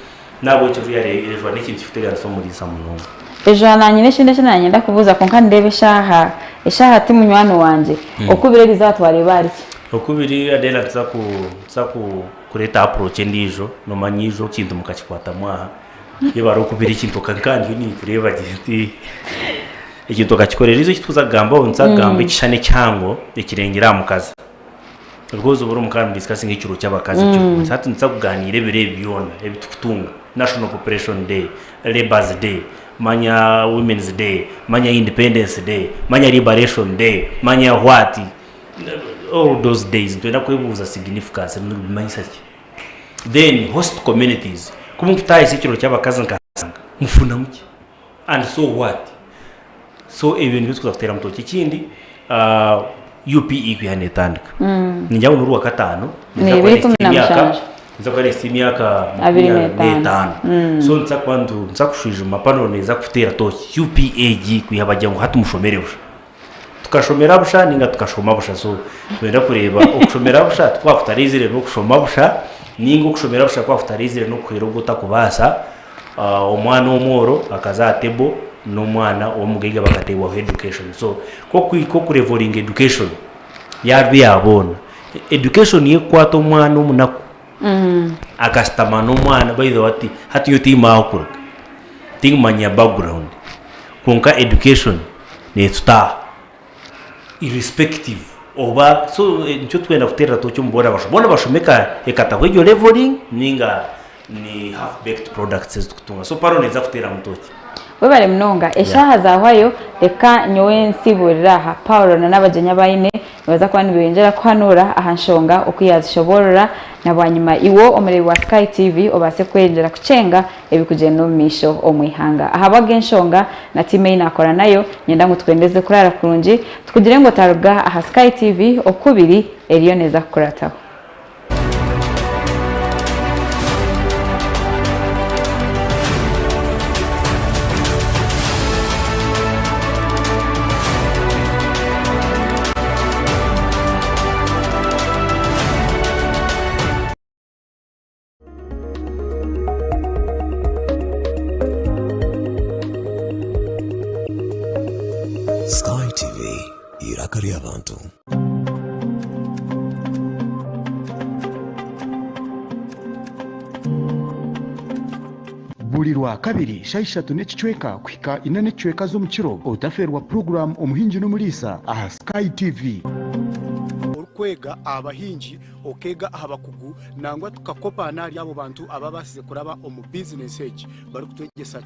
N'ahabw'ekyo ruriya enjura n'ekintu kirikuteganisa omuriisa munonga.
Enjura naanye n'ekindi eki naanyenda kubuuza kwonka nindeeba eshaaha, eshaaha ti munywani wangye. Oku biri erizooba twareeba ahari ki?
Oku biri Adela nituza ku nituza ku kureeta approach endiijo, noomanya ijo ekintu mukakikwatamu aha, yebare oku biri ekintu nka ndiyo ninkureeba gye nti ekintu okakikorera ijo eki turikuza kugambaho nituza kugamba ekishushani ekihango ekirengire aha mukazi. Because obura omu ka discussinga ekiro ky'abakazi ekyo mm. Hati nituza kuganiira ebiro ebi byona ebi tukutunga National Population Day, Labour's Day, manya Women's Day, manya Independence Day, manya Liberation Day, manya what all those days nitwenda kwebuuza significance nibimanyisa ki then host communities ku mukutahisa ekiro ky'abakazi nkasanga mufunamu ki and so what So ebyo nibyo tukuza kuteera mutoki. Ekindi ah, UPE kwiha netandika. Ningira ngu n'orwakataano
Ni ebiri ikumi na mushanju.
nza kuba nehitsya emyaka
Abiri
makumi abiri
n'etaano.
n'etaano. So nituza kuba nitu nituza kushwijuma pano neeza kuteera tooki UPE egi kwiha bagira ngu hati mushomere busha. Tukashomera busha ninga tukashoma busha so twenda kureeba okushomera busha tikwaba kutareizire n'okushoma busha ninga okushomera busha kwaba kutareizire n'okuhwera ogwo otakubaasa. Omwana omworo akaza aha table n'omwana ow'omugaiga bakateebwaho education. So ku okurevoringa education yaaba eya boona, education y'okukwata omwana omunaku akashutama n'omwana by the way hati hati nyowe tihaine ahu kuruga, tinkumanya background kwonka education neetutaaha. Irrespective oba so nikyo turikwenda kuteerera toki omu boona bashome. Boona bashome ekataho egyo leveling ninga ni half baked products ezi turikutunga. So paro neeza kuteeramu toki.
Webare munonga. Eshaaha zahwayo reka nyowe nsiburire aha. Paulo na n'abagyenyi abu aine nibaza kuba nibeyongyera kuhanuura aha nshonga oku yazishoboorora na bwanyima iwe omureebi wa Sky TV obaase kweyongyera kukyenga ebirikugyenda omu maisho omu ihanga. Ahabw'agenshonga na tiimu ei naakora nayo, niinyenda ngu tukwendeze kuraara kurungi, tukugire ngu otaruga aha Sky TV okubiri eriyo neeza kukurataho.
Sky TV, eiraka ry'abantu.
Buri Rwakabiri shaaha ishatu n'ekicweka kuhika ina n'ekicweka z'omukiro, otafeerwa puroguraamu Omuhingi n'Omuriisa aha Sky TV.
Orikwega aha bahingi, okeega aha bakugu nangwa tukakopa n'ahari abo bantu ababaasize kuraba omu bizinesi egi barikutwegyesa.